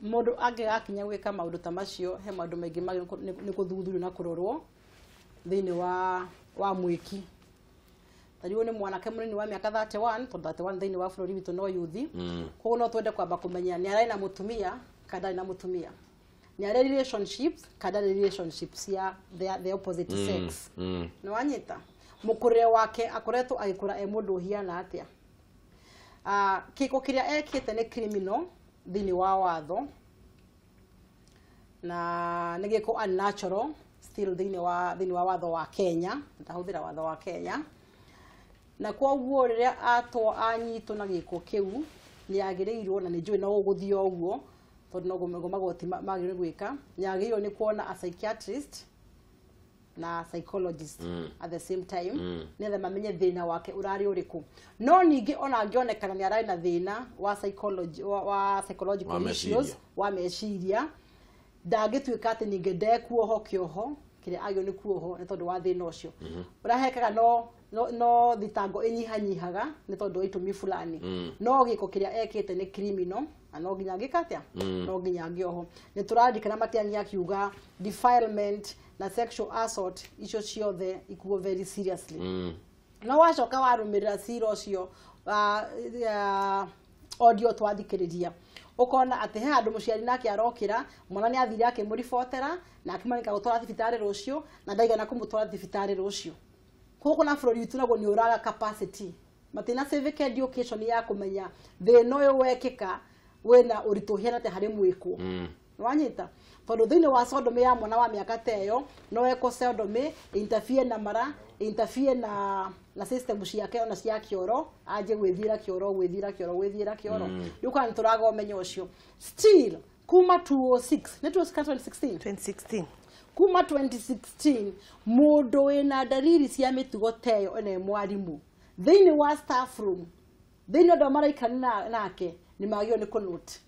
mũndũ angĩgakinya gwĩka maũndũ ta macio he maũndũ maingĩ magĩrĩirwo nĩ gũthuthurio na kũrorwo thĩinĩ wa mwĩki. Ta rĩu nĩ mwanake mũnini wa mĩaka 31 tondũ 31 thĩinĩ wa bũrũri witũ no yuthi. Koguo no twende kwamba kũmenya nĩ ararĩ na mũtumia kana ndarĩ na mũtumia, nĩ arĩ relationships kana ndarĩ relationships ya the opposite sex. Nĩ wanyita mũkũrĩre wake akoretwo agĩkũra e mũndũ ũhiana atĩa. Kĩko kĩrĩa ekĩte nĩ criminal thĩinĩ wa watho na nĩ gĩko unnatural still thĩinĩ wa watho wa Kenya, ndahũthĩra watho wa Kenya. Na koguo rĩrĩa atwo anyitwo na gĩko kĩu nĩ agĩrĩirwo, na nĩ njũĩ no ũgũthiĩ o ũguo tondũ no magoti magĩrĩirwo gwĩka, nĩ agĩrĩirwo nĩ kuona a psychiatrist na psychologist at the same time nĩgetha mamenye thĩna wake ũrarĩ ũrĩkũ. No ningĩ ona angĩonekana nĩ ararĩ na thĩna wa psychology wa psychological issues wa meciria, ndangĩtuĩka atĩ ningĩ ndekuoho kĩoho kĩrĩa agĩrĩirwo nĩ kuoho nĩ tondũ wa thĩna ũcio. Ũrahekaga no thitango ĩnyihanyihaga nĩ tondũ wa itũmi fulani. No gĩko kĩrĩa ekĩte nĩ criminal na no nginya angĩka atĩa, no nginya angĩoho. Nĩ tũrarikana Matiang'i akiuga defilement na sexual assault icio ciothe ikuo very seriously. No wacoka warũmĩrĩra cira ũcio audio twathikĩrĩria, Ukona atĩ he handũ mũciari nake arokĩra mwana nĩ athire akĩmũribotera na akĩmanika gũtwara thibitarĩ rũciũ na ndaigana kũmũtwara thibitarĩ rũciũ. Koguo na bũrũri witũ naguo nĩ ũraga capacity. Matina civic education ya kũmenya thĩna ũyũ wekĩka wĩna ũritũ ũhiana atĩa harĩ mwĩkwo. Wanyita tondũ thĩinĩ wa sodomy ya mwana wa mĩaka ta ĩyo no eko sodomy interfere na mara interfere na system ciake ona cia kĩoro anje gwĩthira kĩoro gwĩthira kĩoro gwĩthira kĩoro. Rĩu kana tũraga ũmenyo ũcio still kuma 2006 nĩ 2016 kuma 2016 mũndũ wĩna dalili cia mĩtugo ta ĩyo ene mwarimũ thĩinĩ wa staff room thĩinĩ andũ maraikara nake nĩ magĩrĩirwo nĩ kũnote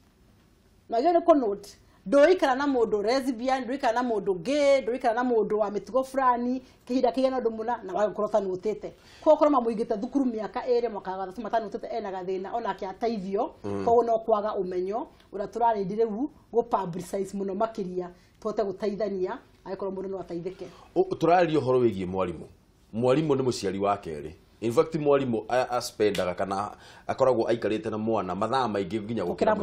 magĩrĩirwo nĩ kũnote ndũikara na mũndũ lesbian ndũikara na mũndũ gay ndũikara na mũndũ wa mĩtugo fulani kĩhinda kĩigana ũndũ mũna na wagũkorwo ũtanũtĩte. Koguo korwo mamũigĩte thukuru mĩaka ĩrĩ mwaka wa gatatũ matanũtĩte ena gathĩna onake ateithio. Koguo no kwaga ũmenyo ũrĩa tũrarĩndi rĩu gũ publicize mũno makĩria tũhote gũteithania angĩkorwo mũndũ no ateithĩke. Tũraria ũhoro wĩgiĩ mwarimũ. Mwarimũ nĩ mũciari wa kerĩ. In fact mwarimu aspendaga kana akoragwo aikarĩte na mwana mathaa maingĩ nginya gũkĩra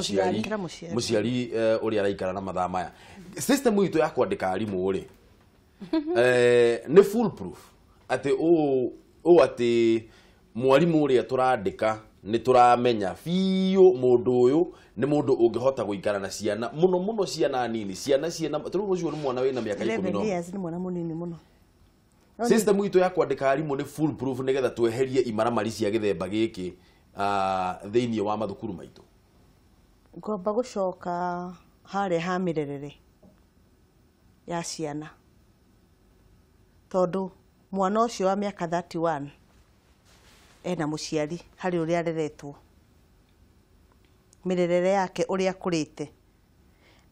mũciari ũrĩa araikara na mathaa maya. System itũ ya kwandĩka arimũ rĩ nĩ full proof atĩ ũũ atĩ mwarimu ũrĩa tũrandĩka nĩ tũramenya biũ mũndũ ũyũ nĩ mũndũ ũngĩhota gũikara na ciana mũno mũno ciana nini ciana ciĩna tondũ ũcio nĩ mwana wĩna mĩaka 10 11 years nĩ mwana mũnini mũno. System itũ ya kwandĩka arimũ nĩ full proof nĩgetha tweherie imaramari cia gĩthemba gĩkĩ thĩinĩ wa mathukuru maitũ. Ngomba gũcoka harĩa ha mĩrerere ya ciana tondũ mwana ũcio wa mĩaka 31 ena mũciari harĩ ũrĩa areretwo mĩrerere yake ũrĩa akũrĩte.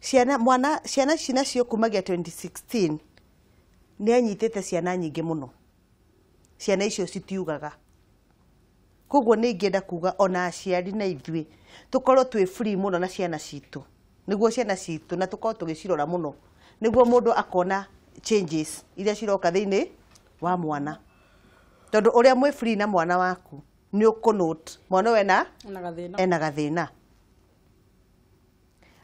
Ciana mwana ciana ici nacio kumagia 2016 nĩ anyitĩte ciana nyingĩ mũno. Ciana icio citiugaga. Koguo nĩ ingĩenda kuga ona aciari na ithuĩ tũkorwo twĩ free mũno na ciana citũ nĩguo ciana citũ na tũkorwo tũgĩcirora mũno nĩguo mũndũ akona changes iria ciroka thĩinĩ wa mwana tondũ ũrĩa mwĩ free na mwana waku nĩ ũkũnote mwana ũyũ ena gathĩna.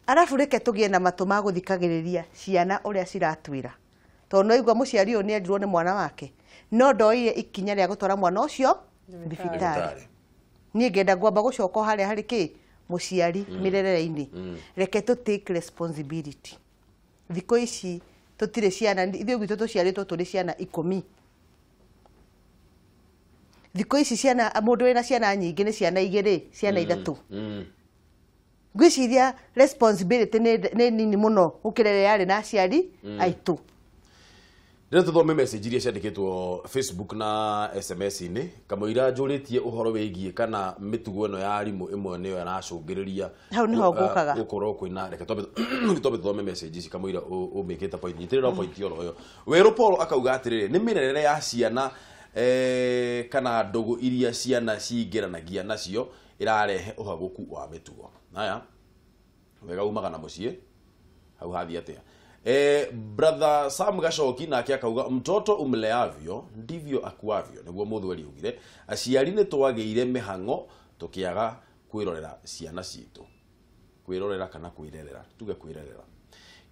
Arabu reke tũgĩe na matũ ma gũthikagĩrĩria ciana ũrĩa ciratwĩra tondũ no igua mũciari ũyũ nĩ endirwo nĩ mwana wake no ndoire ikinya rĩa gũtwara mwana ũcio thibitarĩ. Niĩ ngenda ngwamba gũcoka harĩa harĩ kĩ mũciari mĩrerere-inĩ. Reke tũ take responsibility. Thikũ ici tũtirĩ ciana ithuĩ gwitũ tũciarĩtwo tũrĩ ciana 10. Thikũ ici ciana mũndũ wĩna ciana nyingĩ nĩ ciana 2 ciana 3. Ngwĩciria responsibility nĩ nini mũno gũkĩra ĩrĩa yarĩ na aciari aitũ. Rĩrĩa tũthome message iria ciandĩkĩtwo Facebook na SMS-inĩ kamũira njũrĩtie ũhoro wĩgiĩ kana mĩtugo ĩno ya arimũ ĩmwe nĩyo ĩracũngĩrĩria hau nĩho ngũkaga gũkorwo kwĩna reke twambe tũthome message ici kamũira ũmĩkĩte point nyitĩrĩra point oro ĩyo. Werũ Paul akauga atĩrĩrĩ nĩ mĩrerere ya ciana kana ndũgũ iria ciana cingĩranagia nacio ĩrarehe ũhagũku wa mĩtugo. Haya wega umaga na mũciĩ hau hathiĩ atĩa. Brother Sam Gacoki nake akauga mtoto umleavyo ndivyo akuavyo niguo muthweri ugire aciari nĩ twagĩire mĩhang'o tũkĩaga kwĩrorera ciana citũ kwĩrorera kana kwĩrerera tuge kwĩrerera.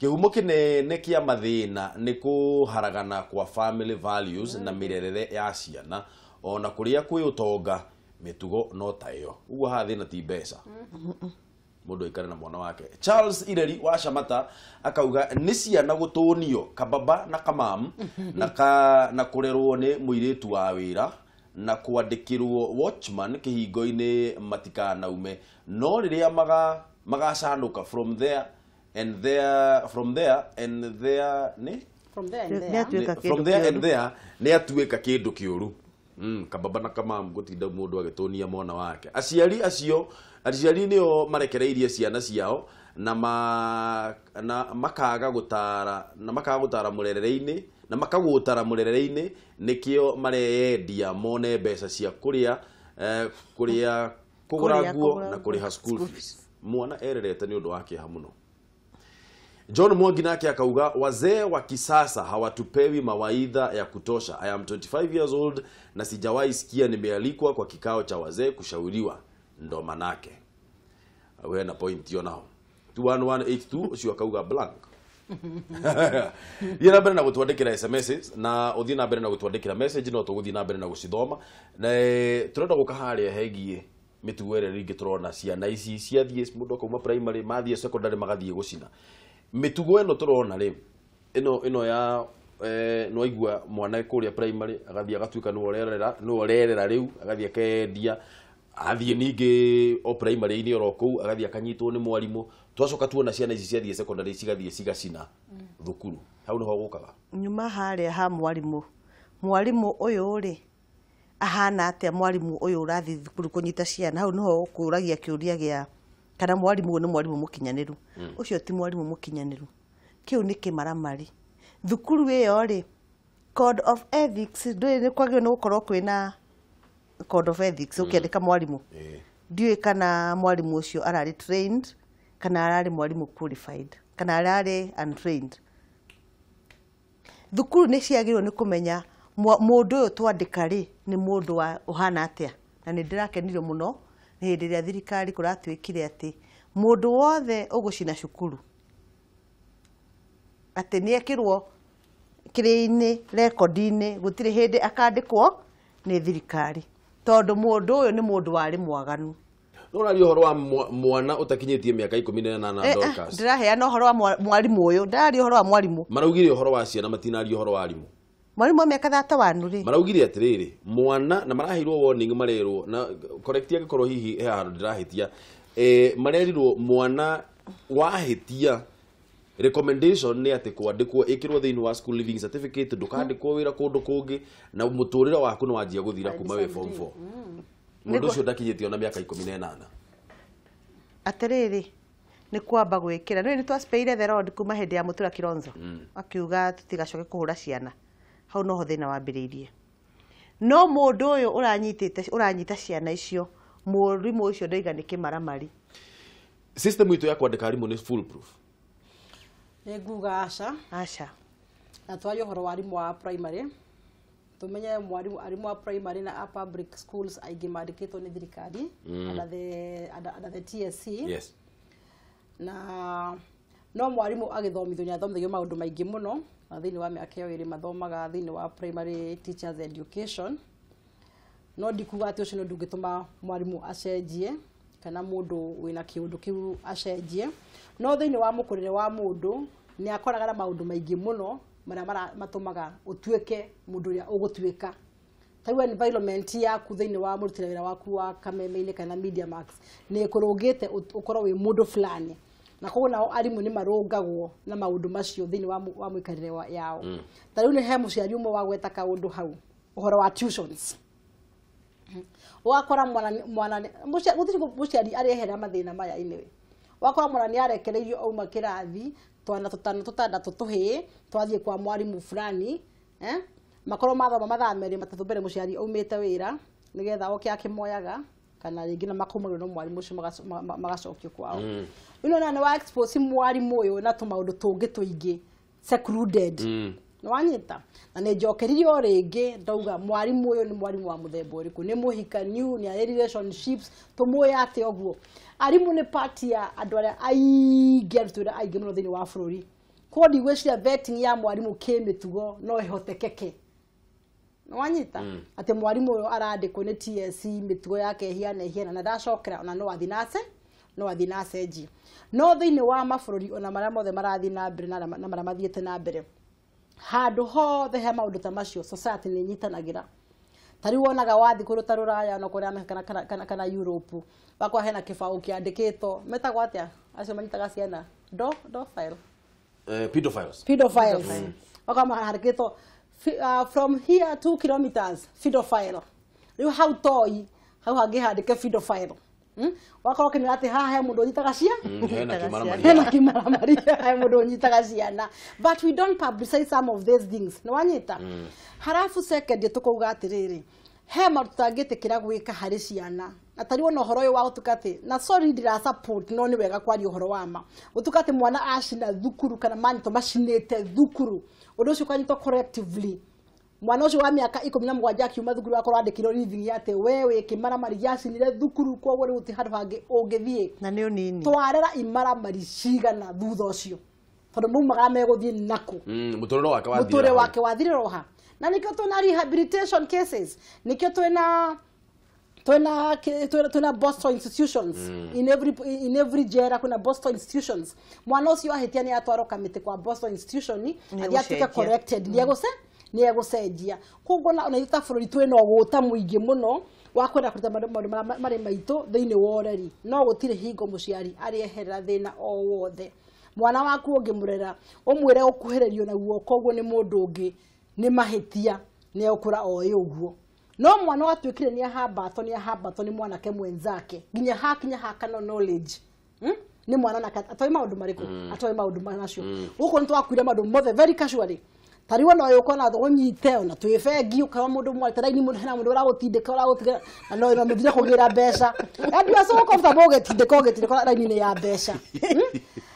Kĩhumo kĩnene kĩa mathĩna nĩ kũharagana kwa family values na mĩrerere ya ciana ona kũrĩa kwĩ ũtonga mĩtugo no ta ĩyo ũguo haha thĩna ti mbeca mũndũ aikare na mwana wake. Charles Ireri wa Shamata akauga nĩ ciana gũtũnio kababa na kamam na kũrerwo nĩ mũirĩtu wa wĩra na kwandĩkĩrwo watchman kĩhingo-inĩ matikanaume no rĩrĩa magacanũka from there and there from there and there nĩ from there and there from there and there nĩ atuĩka kĩndũ kĩũru. Kababa na kamam gũtinda mũndũ agĩtũnia mwana wake. Aciari acio aciari nĩo marekereirie ciana ciao na makaga gũtara mũrerere-inĩ na makagũtara mũrerere-inĩ nĩkĩo mareyendia mone mbeca cia kũrĩa kũrĩa kũgũra nguo na kũrĩha school fees. Mwana ererete nĩ ũndũ wa kĩeha mũno. John Mwangi nake akauga wazee wa kisasa hawatupewi mawaidha ya kutosha. I am 25 years old na sijawahi sikia nimealikwa kwa kikao cha wazee kushauriwa. Ndo manake. Wewe na point hiyo nao. 21182 ũcio akauga blank. Thiĩ na mbere na gũtwandĩkĩra SMS na ũthiĩ na mbere na gũtwandĩkĩra message no tũgũthiĩ na mbere na gũcithoma. Na tũrenda gũka harĩa hegiĩ mĩtugo ĩrĩa rĩngĩ tũrona ciana ici ciathiĩ mũndũ akauma primary mathiĩ secondary magathiĩ gũcina. Mĩtugo ĩno tũrona rĩ ĩno ya nĩwaigua mwana kũrĩa primary agathiĩ agatuĩka nĩwe ũrerera rĩu agathiĩ akendia athiĩ ningĩ o primary-inĩ oro kũu agathiĩ akanyitwo nĩ mwarimũ. Twacoka tuona ciana ici ciathiĩ secondary cigathiĩ cigacina thukuru. Hau nĩho gũkaga nyuma harĩa ha mwarimũ. Mwarimũ ũyũ rĩ ahana atĩa? Mwarimũ ũyũ ũrathiĩ thukuru kũnyita ciana, hau nĩho ũkũragia kĩũria gĩa kana mwarimũ ũyũ nĩ mwarimũ mũkinyanĩru. Ũcio ti mwarimũ mũkinyanĩru, kĩu nĩ kĩmaramari. Thukuru ĩyo rĩ code of ethics ndũĩ nĩ kwagĩrĩirwo nĩ gũkorwo kwĩna code of ethics ũkĩandĩka mwarimũ. Ndiũĩ kana mwarimũ ũcio ararĩ trained kana ararĩ mwarimũ qualified kana ararĩ untrained. Thukuru nĩ ciagĩrĩirwo nĩ kũmenya mũndũ ũyũ twandĩka rĩ nĩ mũndũ wa ũhana atĩa. Na nĩ ndĩrakenire mũno nĩ hĩndĩ ĩrĩa thirikari kũratuĩkire atĩ mũndũ wothe ũgũcina cukuru atĩ nĩ ekĩrwo kĩrĩ-inĩ rekondi-inĩ, gũtirĩ hĩndĩ akandĩkwo nĩ thirikari tondũ mũndũ ũyũ nĩ mũndũ warĩ mwaganu. No ũraria ũhoro wa mwana ũtakinyĩtie mĩaka 18 Dorcas. Ndĩraheana ũhoro wa mwarimũ ũyũ, ndĩraria ũhoro wa mwarimũ. Maraugire ũhoro wa ciana, matinaria ũhoro wa arimũ. Mwarimũ wa mĩaka 31 rĩ maraugire atĩrĩrĩ mwana na maraheirwo warning marerwo na correct angĩkorwo hihi he handũ ndĩrahĩtia. Marerirwo mwana wahĩtia recommendation nĩ atĩ kwandĩkwo ĩkĩrwo thĩinĩ wa school living certificate, ndũkandĩkwo wĩra kũndũ kũngĩ na mũtũrĩre waku nĩ wanjia gũthira kuma wĩ form 4. Mũndũ ũcio ndakinyĩtie ona mĩaka 18. Atĩrĩrĩ nĩ kwamba gwĩkĩra nĩ twaspeire the road kuma hĩndĩ ya Mũtura Kilonzo akiuga tũtigacoke kũhũra ciana, hau noho thĩna wambĩrĩirie. No mũndũ ũyũ ũranyita ciana icio, mũrimũ ũcio ndoiga nĩ kĩmaramari. System itũ ya kwandĩka arimũ nĩ foolproof. Nĩ nguga aca. Aca. Na twarie ũhoro wa arimũ a primary. Tumenye arimũ a primary na a public schools aingĩ mandĩkĩtwo nĩ thirikari under the TSC. Yes. Na no mwarimũ agĩthomithio nĩ athomithagio maũndũ maingĩ mũno na thĩinĩ wa mĩaka ĩyo ĩrĩ mathomaga thĩinĩ wa primary teachers education. No ndikuga atĩ ũcio nĩ ũndũ ũngĩtũma mwarimũ acenjie kana mũndũ wĩna kĩũndũ kĩu acenjie, no thĩinĩ wa mũkũrĩre wa mũndũ nĩ akoraga na maũndũ maingĩ mũno marĩa matũmaga ũtuĩke mũndũ ũrĩa ũgũtuĩka. Ta rĩu environment yaku thĩinĩ wa mũrutĩre wĩra waku wa Kameme-inĩ kana Media Max nĩ ĩkũrũngĩte ũkorwo wĩ mũndũ fulani, na koguo nao arimũ nĩ marũngagwo na maũndũ macio thĩinĩ wa mũikarĩre yao. Ta rĩu nĩ he mũciari ũmwe wa gweta kaũndũ hau ũhoro wa tuitions. Wakora mwana mũciari arehera mathĩna maya anyway. Wakora mwana nĩ arekereirio auma kĩrathi twana tũtano tũtandatũ tũhĩĩ twathiĩ kwa mwarimũ fulani, makorwo mathoma mathaa merĩ matatũ mbere mũciari aumĩte wĩra nĩgetha oke akĩmoyaga kana rĩngĩ na makaumagĩrwo no mwarimũ ũcio magacokio kwao. Rĩu nĩ wa expose mwarimũ ũyũ na tũmaũndũ tũngĩ tũingĩ secluded. Nĩwanyita na nĩ njokeririe o rĩngĩ ndauga mwarimũ ũyũ nĩ mwarimũ wa mũthemba ũrĩkũ, nĩ mũhikaniu, nĩ arĩ relationships, tũmũĩ atĩa ũguo. Arimũ nĩ part ya andũ arĩa aingĩ arutwo arĩa aingĩ mũno thĩinĩ wa bũrũri. Koguo ndigwĩciria vetting ya mwarimũ kĩmĩtugo no ĩhotekeke. Nĩwanyita atĩ mwarimũ ũyũ arandĩkwo nĩ TSC mĩtugo yake ĩhiana ĩhiana na ndacokera ona no athiĩ na acenjie. No thĩinĩ wa mabũrũri ona marĩa mothe marathiĩ na mbere na marĩa mathiĩte na mbere, handũ hothe he maũndũ ta macio society nĩ ĩnyitanagĩra. Ta rĩu wonaga wathiĩ kũndũ ta Rũraya ona kũrĩa Amerika kana Europe, wakwa hena kĩbaũ kĩandĩkĩtwo metagwo atĩa acio manyitaga ciana do file Pedophiles. Pedophiles. Wakwa mahandĩkĩtwo from here 2 kilometers pedophile. Rĩu hau toi hau hangĩ handĩke pedophile. Wakorwo ũkĩmenya atĩ haha he mũndũ ũnyitaga ciana, hena kĩmaramari, he mũndũ ũnyitaga ciana, but we don't publicize some of these things. Nĩwanyita? Harafu second tũkauga atĩrĩrĩ, he maũndũ tũtangĩtĩkĩra gwĩka harĩ ciana. Na ta rĩu ona ũhoro ũyũ wa gũtuĩka atĩ, na sorry ndira support no nĩ wega kwaria ũhoro wa ma, gũtuĩka atĩ mwana acina thukuru kana manyitwo macinĩte thukuru, ũndũ ũcio ũkanyitwo collectively Mwana ũcio wa mĩaka 17 akiuma thukuru akorwo andĩkirwo leaving atĩ we wĩ kĩmaramari gĩacinire thukuru koguo rĩu gũtirĩ handũ hangĩ ũngĩthiĩ. Na nĩ ũnini. Twarera imaramari cigana thutha ũcio tondũ maumagara megũthiĩ nakũ. Mũtũrĩre wake wathirĩra oha. Na nĩkĩo twĩna rehabilitation cases, nĩkĩo twĩna Boston institutions. In every jera kwĩna Boston institutions. Mwana ũcio ahĩtia nĩ atwarwo kamĩtĩ kwa Boston institution athiĩ atuĩke corrected, nĩ egũcenjia. Koguo ona ithuĩ ta bũrũri twĩna ũgũta mũingĩ mũno wa kwenda kũruta maũndũ marĩa marĩ maitũ thĩinĩ wa ũreri, no gũtirĩ hingo mũciari arĩeherera thĩna o wothe. Mwana waku ũngĩmũrera ũmwĩre ũkuhĩrĩrio na guoko ũguo nĩ mũndũ ũngĩ nĩ mahĩtia, nĩ egũkũra oĩ ũguo. No mwana watuĩkire nĩ ahambatwo nĩ mwanake mwenzake nginya hakinya hakano knowledge. Nĩ mwana nake atoĩ maũndũ marĩkũ, atoĩ maũndũ macio. Gũkũ nĩ twakuire maũndũ mothe very casually. Tarĩu ona ũyũ ũkona ũnyite ona twĩ bengi ũkaba mũndũ mwarĩte raini mũndũ hena mũndũ ũragũtindĩka ũragũtigĩra na no no mũthire kũgĩra mbeca. And you are so comfortable ũgĩtindĩka raini-inĩ ya mbeca.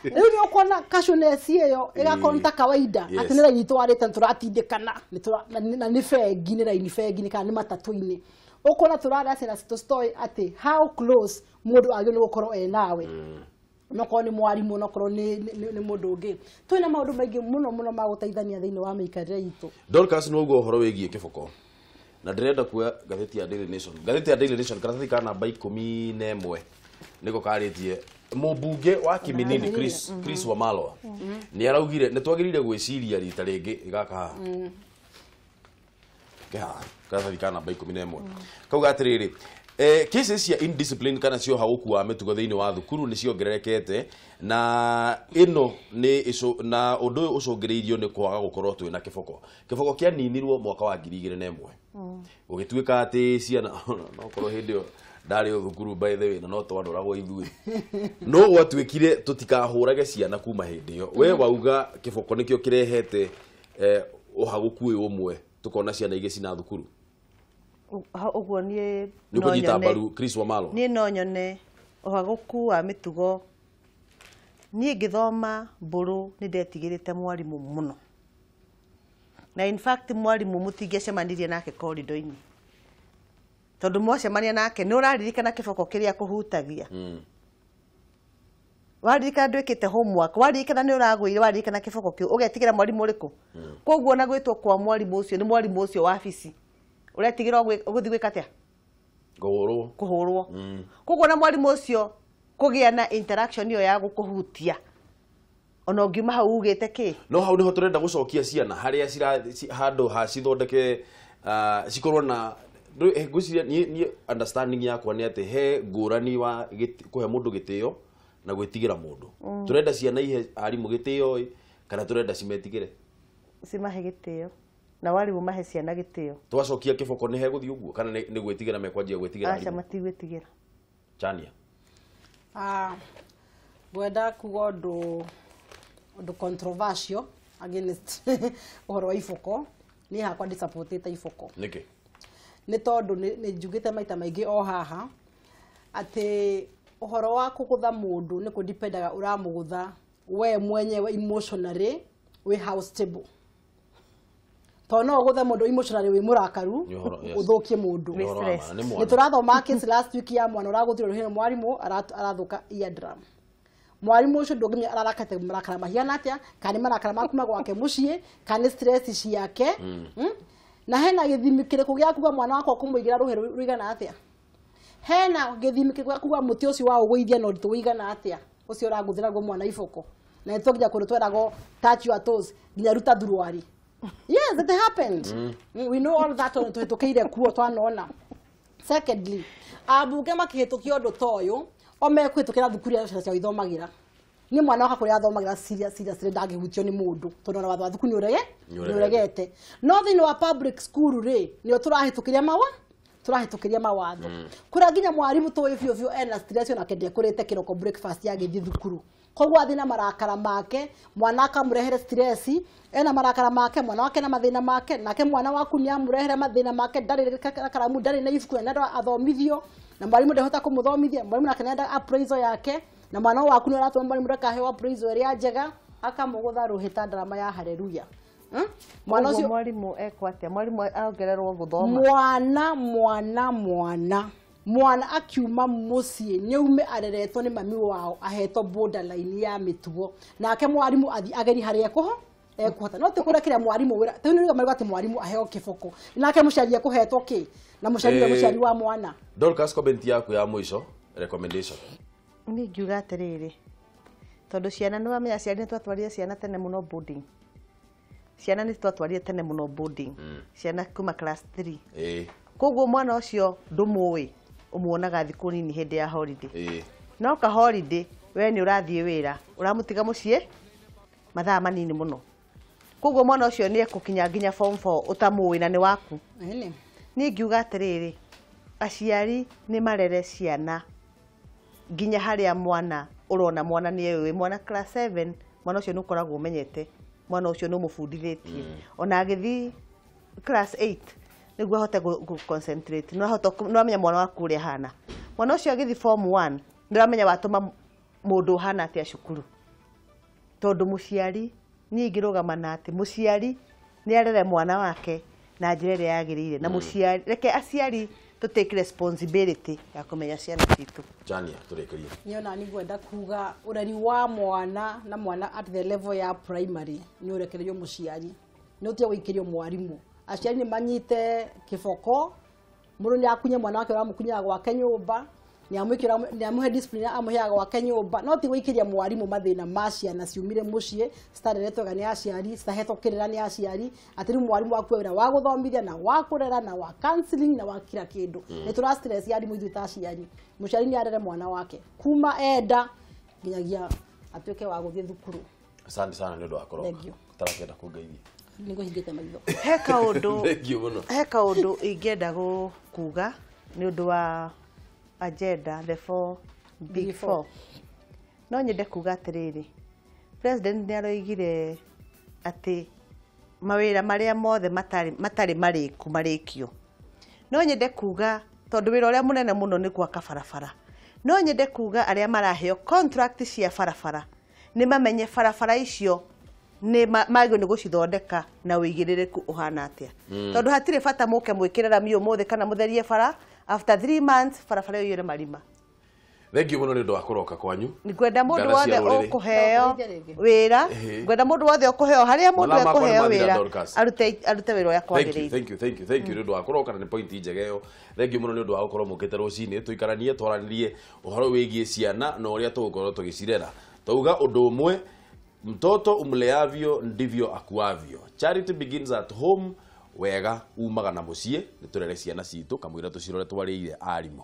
Rĩu nĩ ũkuona casualness ĩyo ĩgakorwo ta kawaida atĩ nĩ raini twarĩte tũratindĩkana na nĩ bengi nĩ raini bengi kana nĩ matatũ-inĩ. Ũkuona tũrarĩa ciana citũ citoĩ atĩ how close mũndũ agĩrĩirwo nĩ gũkorwo e nawe. Nokorwo nĩ mwarimũ, nokorwo nĩ mũndũ ũngĩ. Twĩna maũndũ maingĩ mũno mũno ma gũteithania thĩinĩ wa mĩikarĩre itũ. Dorcas nĩ ũguo ũhoro wĩgiĩ kĩboko. Na ndĩrenda kuoya ngathĩti ya Daily Nation. Ngathĩti ya Daily Nation karatathi ka namba 11 nĩko karĩtie mũmbunge wa Kiminini Chris Wamalwa nĩ araugire nĩ twagĩrĩire gwĩciria rita rĩngĩ gaka haha. Ke haha karatathi ka namba 11. Kauga atĩrĩrĩ, cases cia indiscipline kana cio haguku wa mĩtugo thĩinĩ wa thukuru nĩ ciongererekete na ĩno nĩ na ũndũ ũyũ ũcũngĩrĩirio nĩ kwaga gũkorwo twĩna kĩboko. Kĩboko kĩaninirwo mwaka wa 2001. Gũgĩtuĩka atĩ ciana no korwo hĩndĩ ĩyo ndarĩ thukuru by the way na no twandoragwo ithuĩ. No gwatuĩkire tũtikahũrage ciana kuma hĩndĩ ĩyo. We wauga kĩboko nĩkĩo kĩrehete ũhagũku ũyũ ũmwe tũkona ciana igĩcina thukuru. Ũguo niĩ no nyone Chris Wamalwa niĩ no nyone ũhagũku wa mĩtugo. Niĩ ngĩthoma mbũrũ nĩ ndetigĩrĩte mwarimũ mũno, na in fact mwarimũ mũtingĩacemanirie nake korido-inĩ tondũ mwacemania nake nĩ ũraririkana kĩboko kĩrĩa kũhutagia. Waririkana ndwĩkĩte homework, waririkana nĩ ũragũire, waririkana kĩboko kĩu ũgetigĩra mwarimũ ũrĩkũ. Koguo ona gwĩtwo kwa mwarimũ ũcio nĩ mwarimũ ũcio wabici ũretigĩra ũgũthiĩ gwĩka atĩa? Kũhũrwo. Koguo na mwarimũ ũcio kũgĩa na interaction ĩyo ya gũkũhutia ona ũngiuma hau ugĩte kĩ. No hau nĩho tũrenda gũcokia ciana harĩa handũ ha cithondeke cikorwo na ngwĩciria niĩ understanding yakwa nĩ atĩ he ngũrani wa kũhe mũndũ gĩtĩo na gwĩtigĩra mũndũ. Tũrenda ciana ihe arimũ gĩtĩo kana tũrenda cimetigĩre? Cimahe gĩtĩo. Na warimũ mahe ciana gĩtĩo. Twacokia kĩboko nĩ hegũthiĩ ũguo kana nĩ gwĩtigĩra mekwanjia gwĩtigĩra arimũ? Aca matigwĩtigĩra. Chania. Ngwenda kuga ũndũ controversial against ũhoro wa iboko. Niĩ hakwa ndisupportĩte iboko. Nĩkĩ? Nĩ tondũ nĩ njugĩte maita maingĩ o haha atĩ ũhoro wa kũgũtha mũndũ nĩ kũdipendaga ũramũgũtha we mwenyewe emotionally wĩ how stable. Tondũ no ũgũthe mũndũ emotionally wĩ mũrakaru ũthũkie mũndũ. Nĩ tũrathoma case last week ya mwana ũragũthirwo rũhĩ nĩ mwarimũ arathũka eardrum. Mwarimũ ũcio ndũngĩmenya ararakate marakara mahiana atĩa, kana nĩ marakara ma kuma gwake mũciĩ, kana nĩ stress ciake. Na hena gĩthimi kĩrĩkũ gĩa kuga mwana wakwa kũmũigĩra rũhĩ rũigana atĩa? Hena gĩthimi kĩrĩkũ gĩa kuga mũtĩ ũcio wa ũgũithia na ũritũ ũigana atĩa ũcio ũragũthĩra guo mwana iboko? Na nĩ twakinya kũndũ tweragwo touch your toes nginya ruta thuruarĩ. Yes, it happened. We know all that on tuhĩtũkĩire kuo twanona. Secondly, ambunge makĩhĩtũkia ũndũ ta ũyũ o mekũhĩtũkĩra thukuru iria ciana ciao ithomagĩra. Niĩ mwana wakwa kũrĩa athomagĩra seriously ndangĩhutio nĩ mũndũ tondũ ona watho wa thukuru nĩ ũregete. No thĩinĩ wa public school rĩ nĩo tũrahĩtũkĩria mawatho. Kũrĩa nginya mwarimũ tũĩ biũ biũ ena stress onake ndekũrĩte kĩroko breakfast agĩthiĩ thukuru. Koguo athiĩ na marakara make, mwana akamũrehere stress, ena marakara make, mwana wake na mathĩna make, nake mwana waku nĩ amũrehere mathĩna make, ndarĩ na karamu, ndarĩ na ibuku, nenda athomithio, na mwarimũ ndehota kũmũthomithia, mwarimũ nake nenda appraisal yake, na mwana waku nĩ ũratũma mwarimũ ndakaheo appraisal ĩrĩa njega, akamũgũtha rũhĩ ta ndarama ya haleluya. Mwana ũcio mwarimu ekwo atĩa? Mwarimu aongererwo gũthoma. Mwana mwana mwana mwana akiuma muciĩ nĩ aume areretwo nĩ mami wao ahetwo borderline ya mĩtugo nake mwarimu athi ageri harĩa ekũho ekuhota no tikurekera mwarimu wĩra tondũ nĩ marauga atĩ mwarimu aheo kĩboko nake mũciari ekũhetwo kĩ na mũciari we mũciari wa mwana. Dorcas, comment yaku ya mũico, recommendation. Niĩ ngiuga atĩrĩrĩ, tondũ ciana nĩ wamenya aciari nĩ twatwarire ciana tene mũno boarding. Ciana nĩ twatwarire tene mũno boarding. Ciana kuma class 3. Koguo mwana ũcio ndũmũĩ, ũmuonaga thikũ nini hĩndĩ ya holiday. No ka holiday we nĩ ũrathiĩ wĩra, ũramũtiga mũciĩ mathaa manini mũno. Koguo mwana ũcio nĩ ekũkinya nginya form 4 ũtamũĩ na nĩ waku. Niĩ ngiuga atĩrĩrĩ, aciari nĩ marere ciana nginya harĩa mwana ũrona mwana nĩ eũĩ, mwana class 7 mwana ũcio nĩ ũkoragwo ũmenyete, mwana ũcio nĩ ũmũbundithĩtie. Ona agĩthiĩ class 8 nĩguo ahote gũ concentrate, no amenya mwana waku ũrĩa ahana. Mwana ũcio agĩthiĩ form 1 nĩ ũramenya watũma mũndũ ũhana atĩa cukuru. Tondũ mũciari niĩ ingĩrũgama na atĩ mũciari nĩ arere mwana wake na njĩra ĩrĩa yagĩrĩire, na mũciari reke aciari to take responsibility ya kũmenya ciana citũ. Jania, tũrĩkĩrie. Niĩ ona nĩ ngwenda kuga ũreri wa mwana na mwana at the level ya primary nĩ ũrekererio mũciari, nĩ ũtige gũikĩrio mwarimũ. Aciari nĩ manyite kĩboko, mũndũ nĩ akunye mwana wake ũramũkunyaga gwake nyũmba, nĩ amũhe discipline amũheaga gwake nyũmba, no ti gũikĩria mwarimũ mathĩna ma ciana ciumire mũciĩ citareretwo wega nĩ aciari, citahetwo kĩrĩra nĩ aciari, atĩ rĩu mwarimũ akue wĩra wa gũthomithia na wa kũrera na wa counseling na wa kila kĩndũ. Nĩ tũra stress arimũ ithuĩ ta aciari. Mũciari nĩ arere mwana wake kuma enda nginyagia atuĩke wa gũthiĩ thukuru. Asante sana nĩ ũndũ wa kũroka. Ũtarakĩenda kũngeithia. Nĩngũhingĩte maitho. He kaũndũ he kaũndũ ingĩenda kuga nĩ ũndũ wa agenda the four big four. No nyende kuga atĩrĩrĩ, president nĩ aroigire atĩ mawĩra marĩa mothe matarĩ marĩku marĩkio. No nyende kuga tondũ wĩra ũrĩa mũnene mũno nĩ gwaka barabara. No nyende kuga arĩa maraheo contract cia barabara nĩ mamenye barabara icio nĩ magĩrĩirwo nĩ gũcithondeka na ũigĩrĩrĩku ũhana atĩa. Tondũ hatirĩ bata mũke mwĩkĩre rami ũmũthĩ kana mũtherie bara after 3 months barabara ĩyo iyũre marima. Thank you mũno nĩ ũndũ wa kũroka kwanyu. Ngwenda mũndũ wothe ũkũheo wĩra, ngwenda mũndũ wothe ũkũheo harĩa mũndũ ekũheo wĩra arute wĩra ũrĩa kwagĩrĩire. Thank you, thank you, thank you nĩ ũndũ wa kũroka na nĩ point njega ĩyo. Thank you mũno nĩ ũndũ wa gũkorwo mũkĩte rũcinĩ tũikaranie twaranĩrie ũhoro wĩgiĩ ciana na ũrĩa tũgũkorwo tũgĩcirera. Twauga ũndũ ũmwe, mtoto umleavyo ndivyo akuavyo. Charity begins at home. Wega umaga na mũciĩ, nĩ tũrere ciana citũ kamũira tũcirore twarĩire arimũ.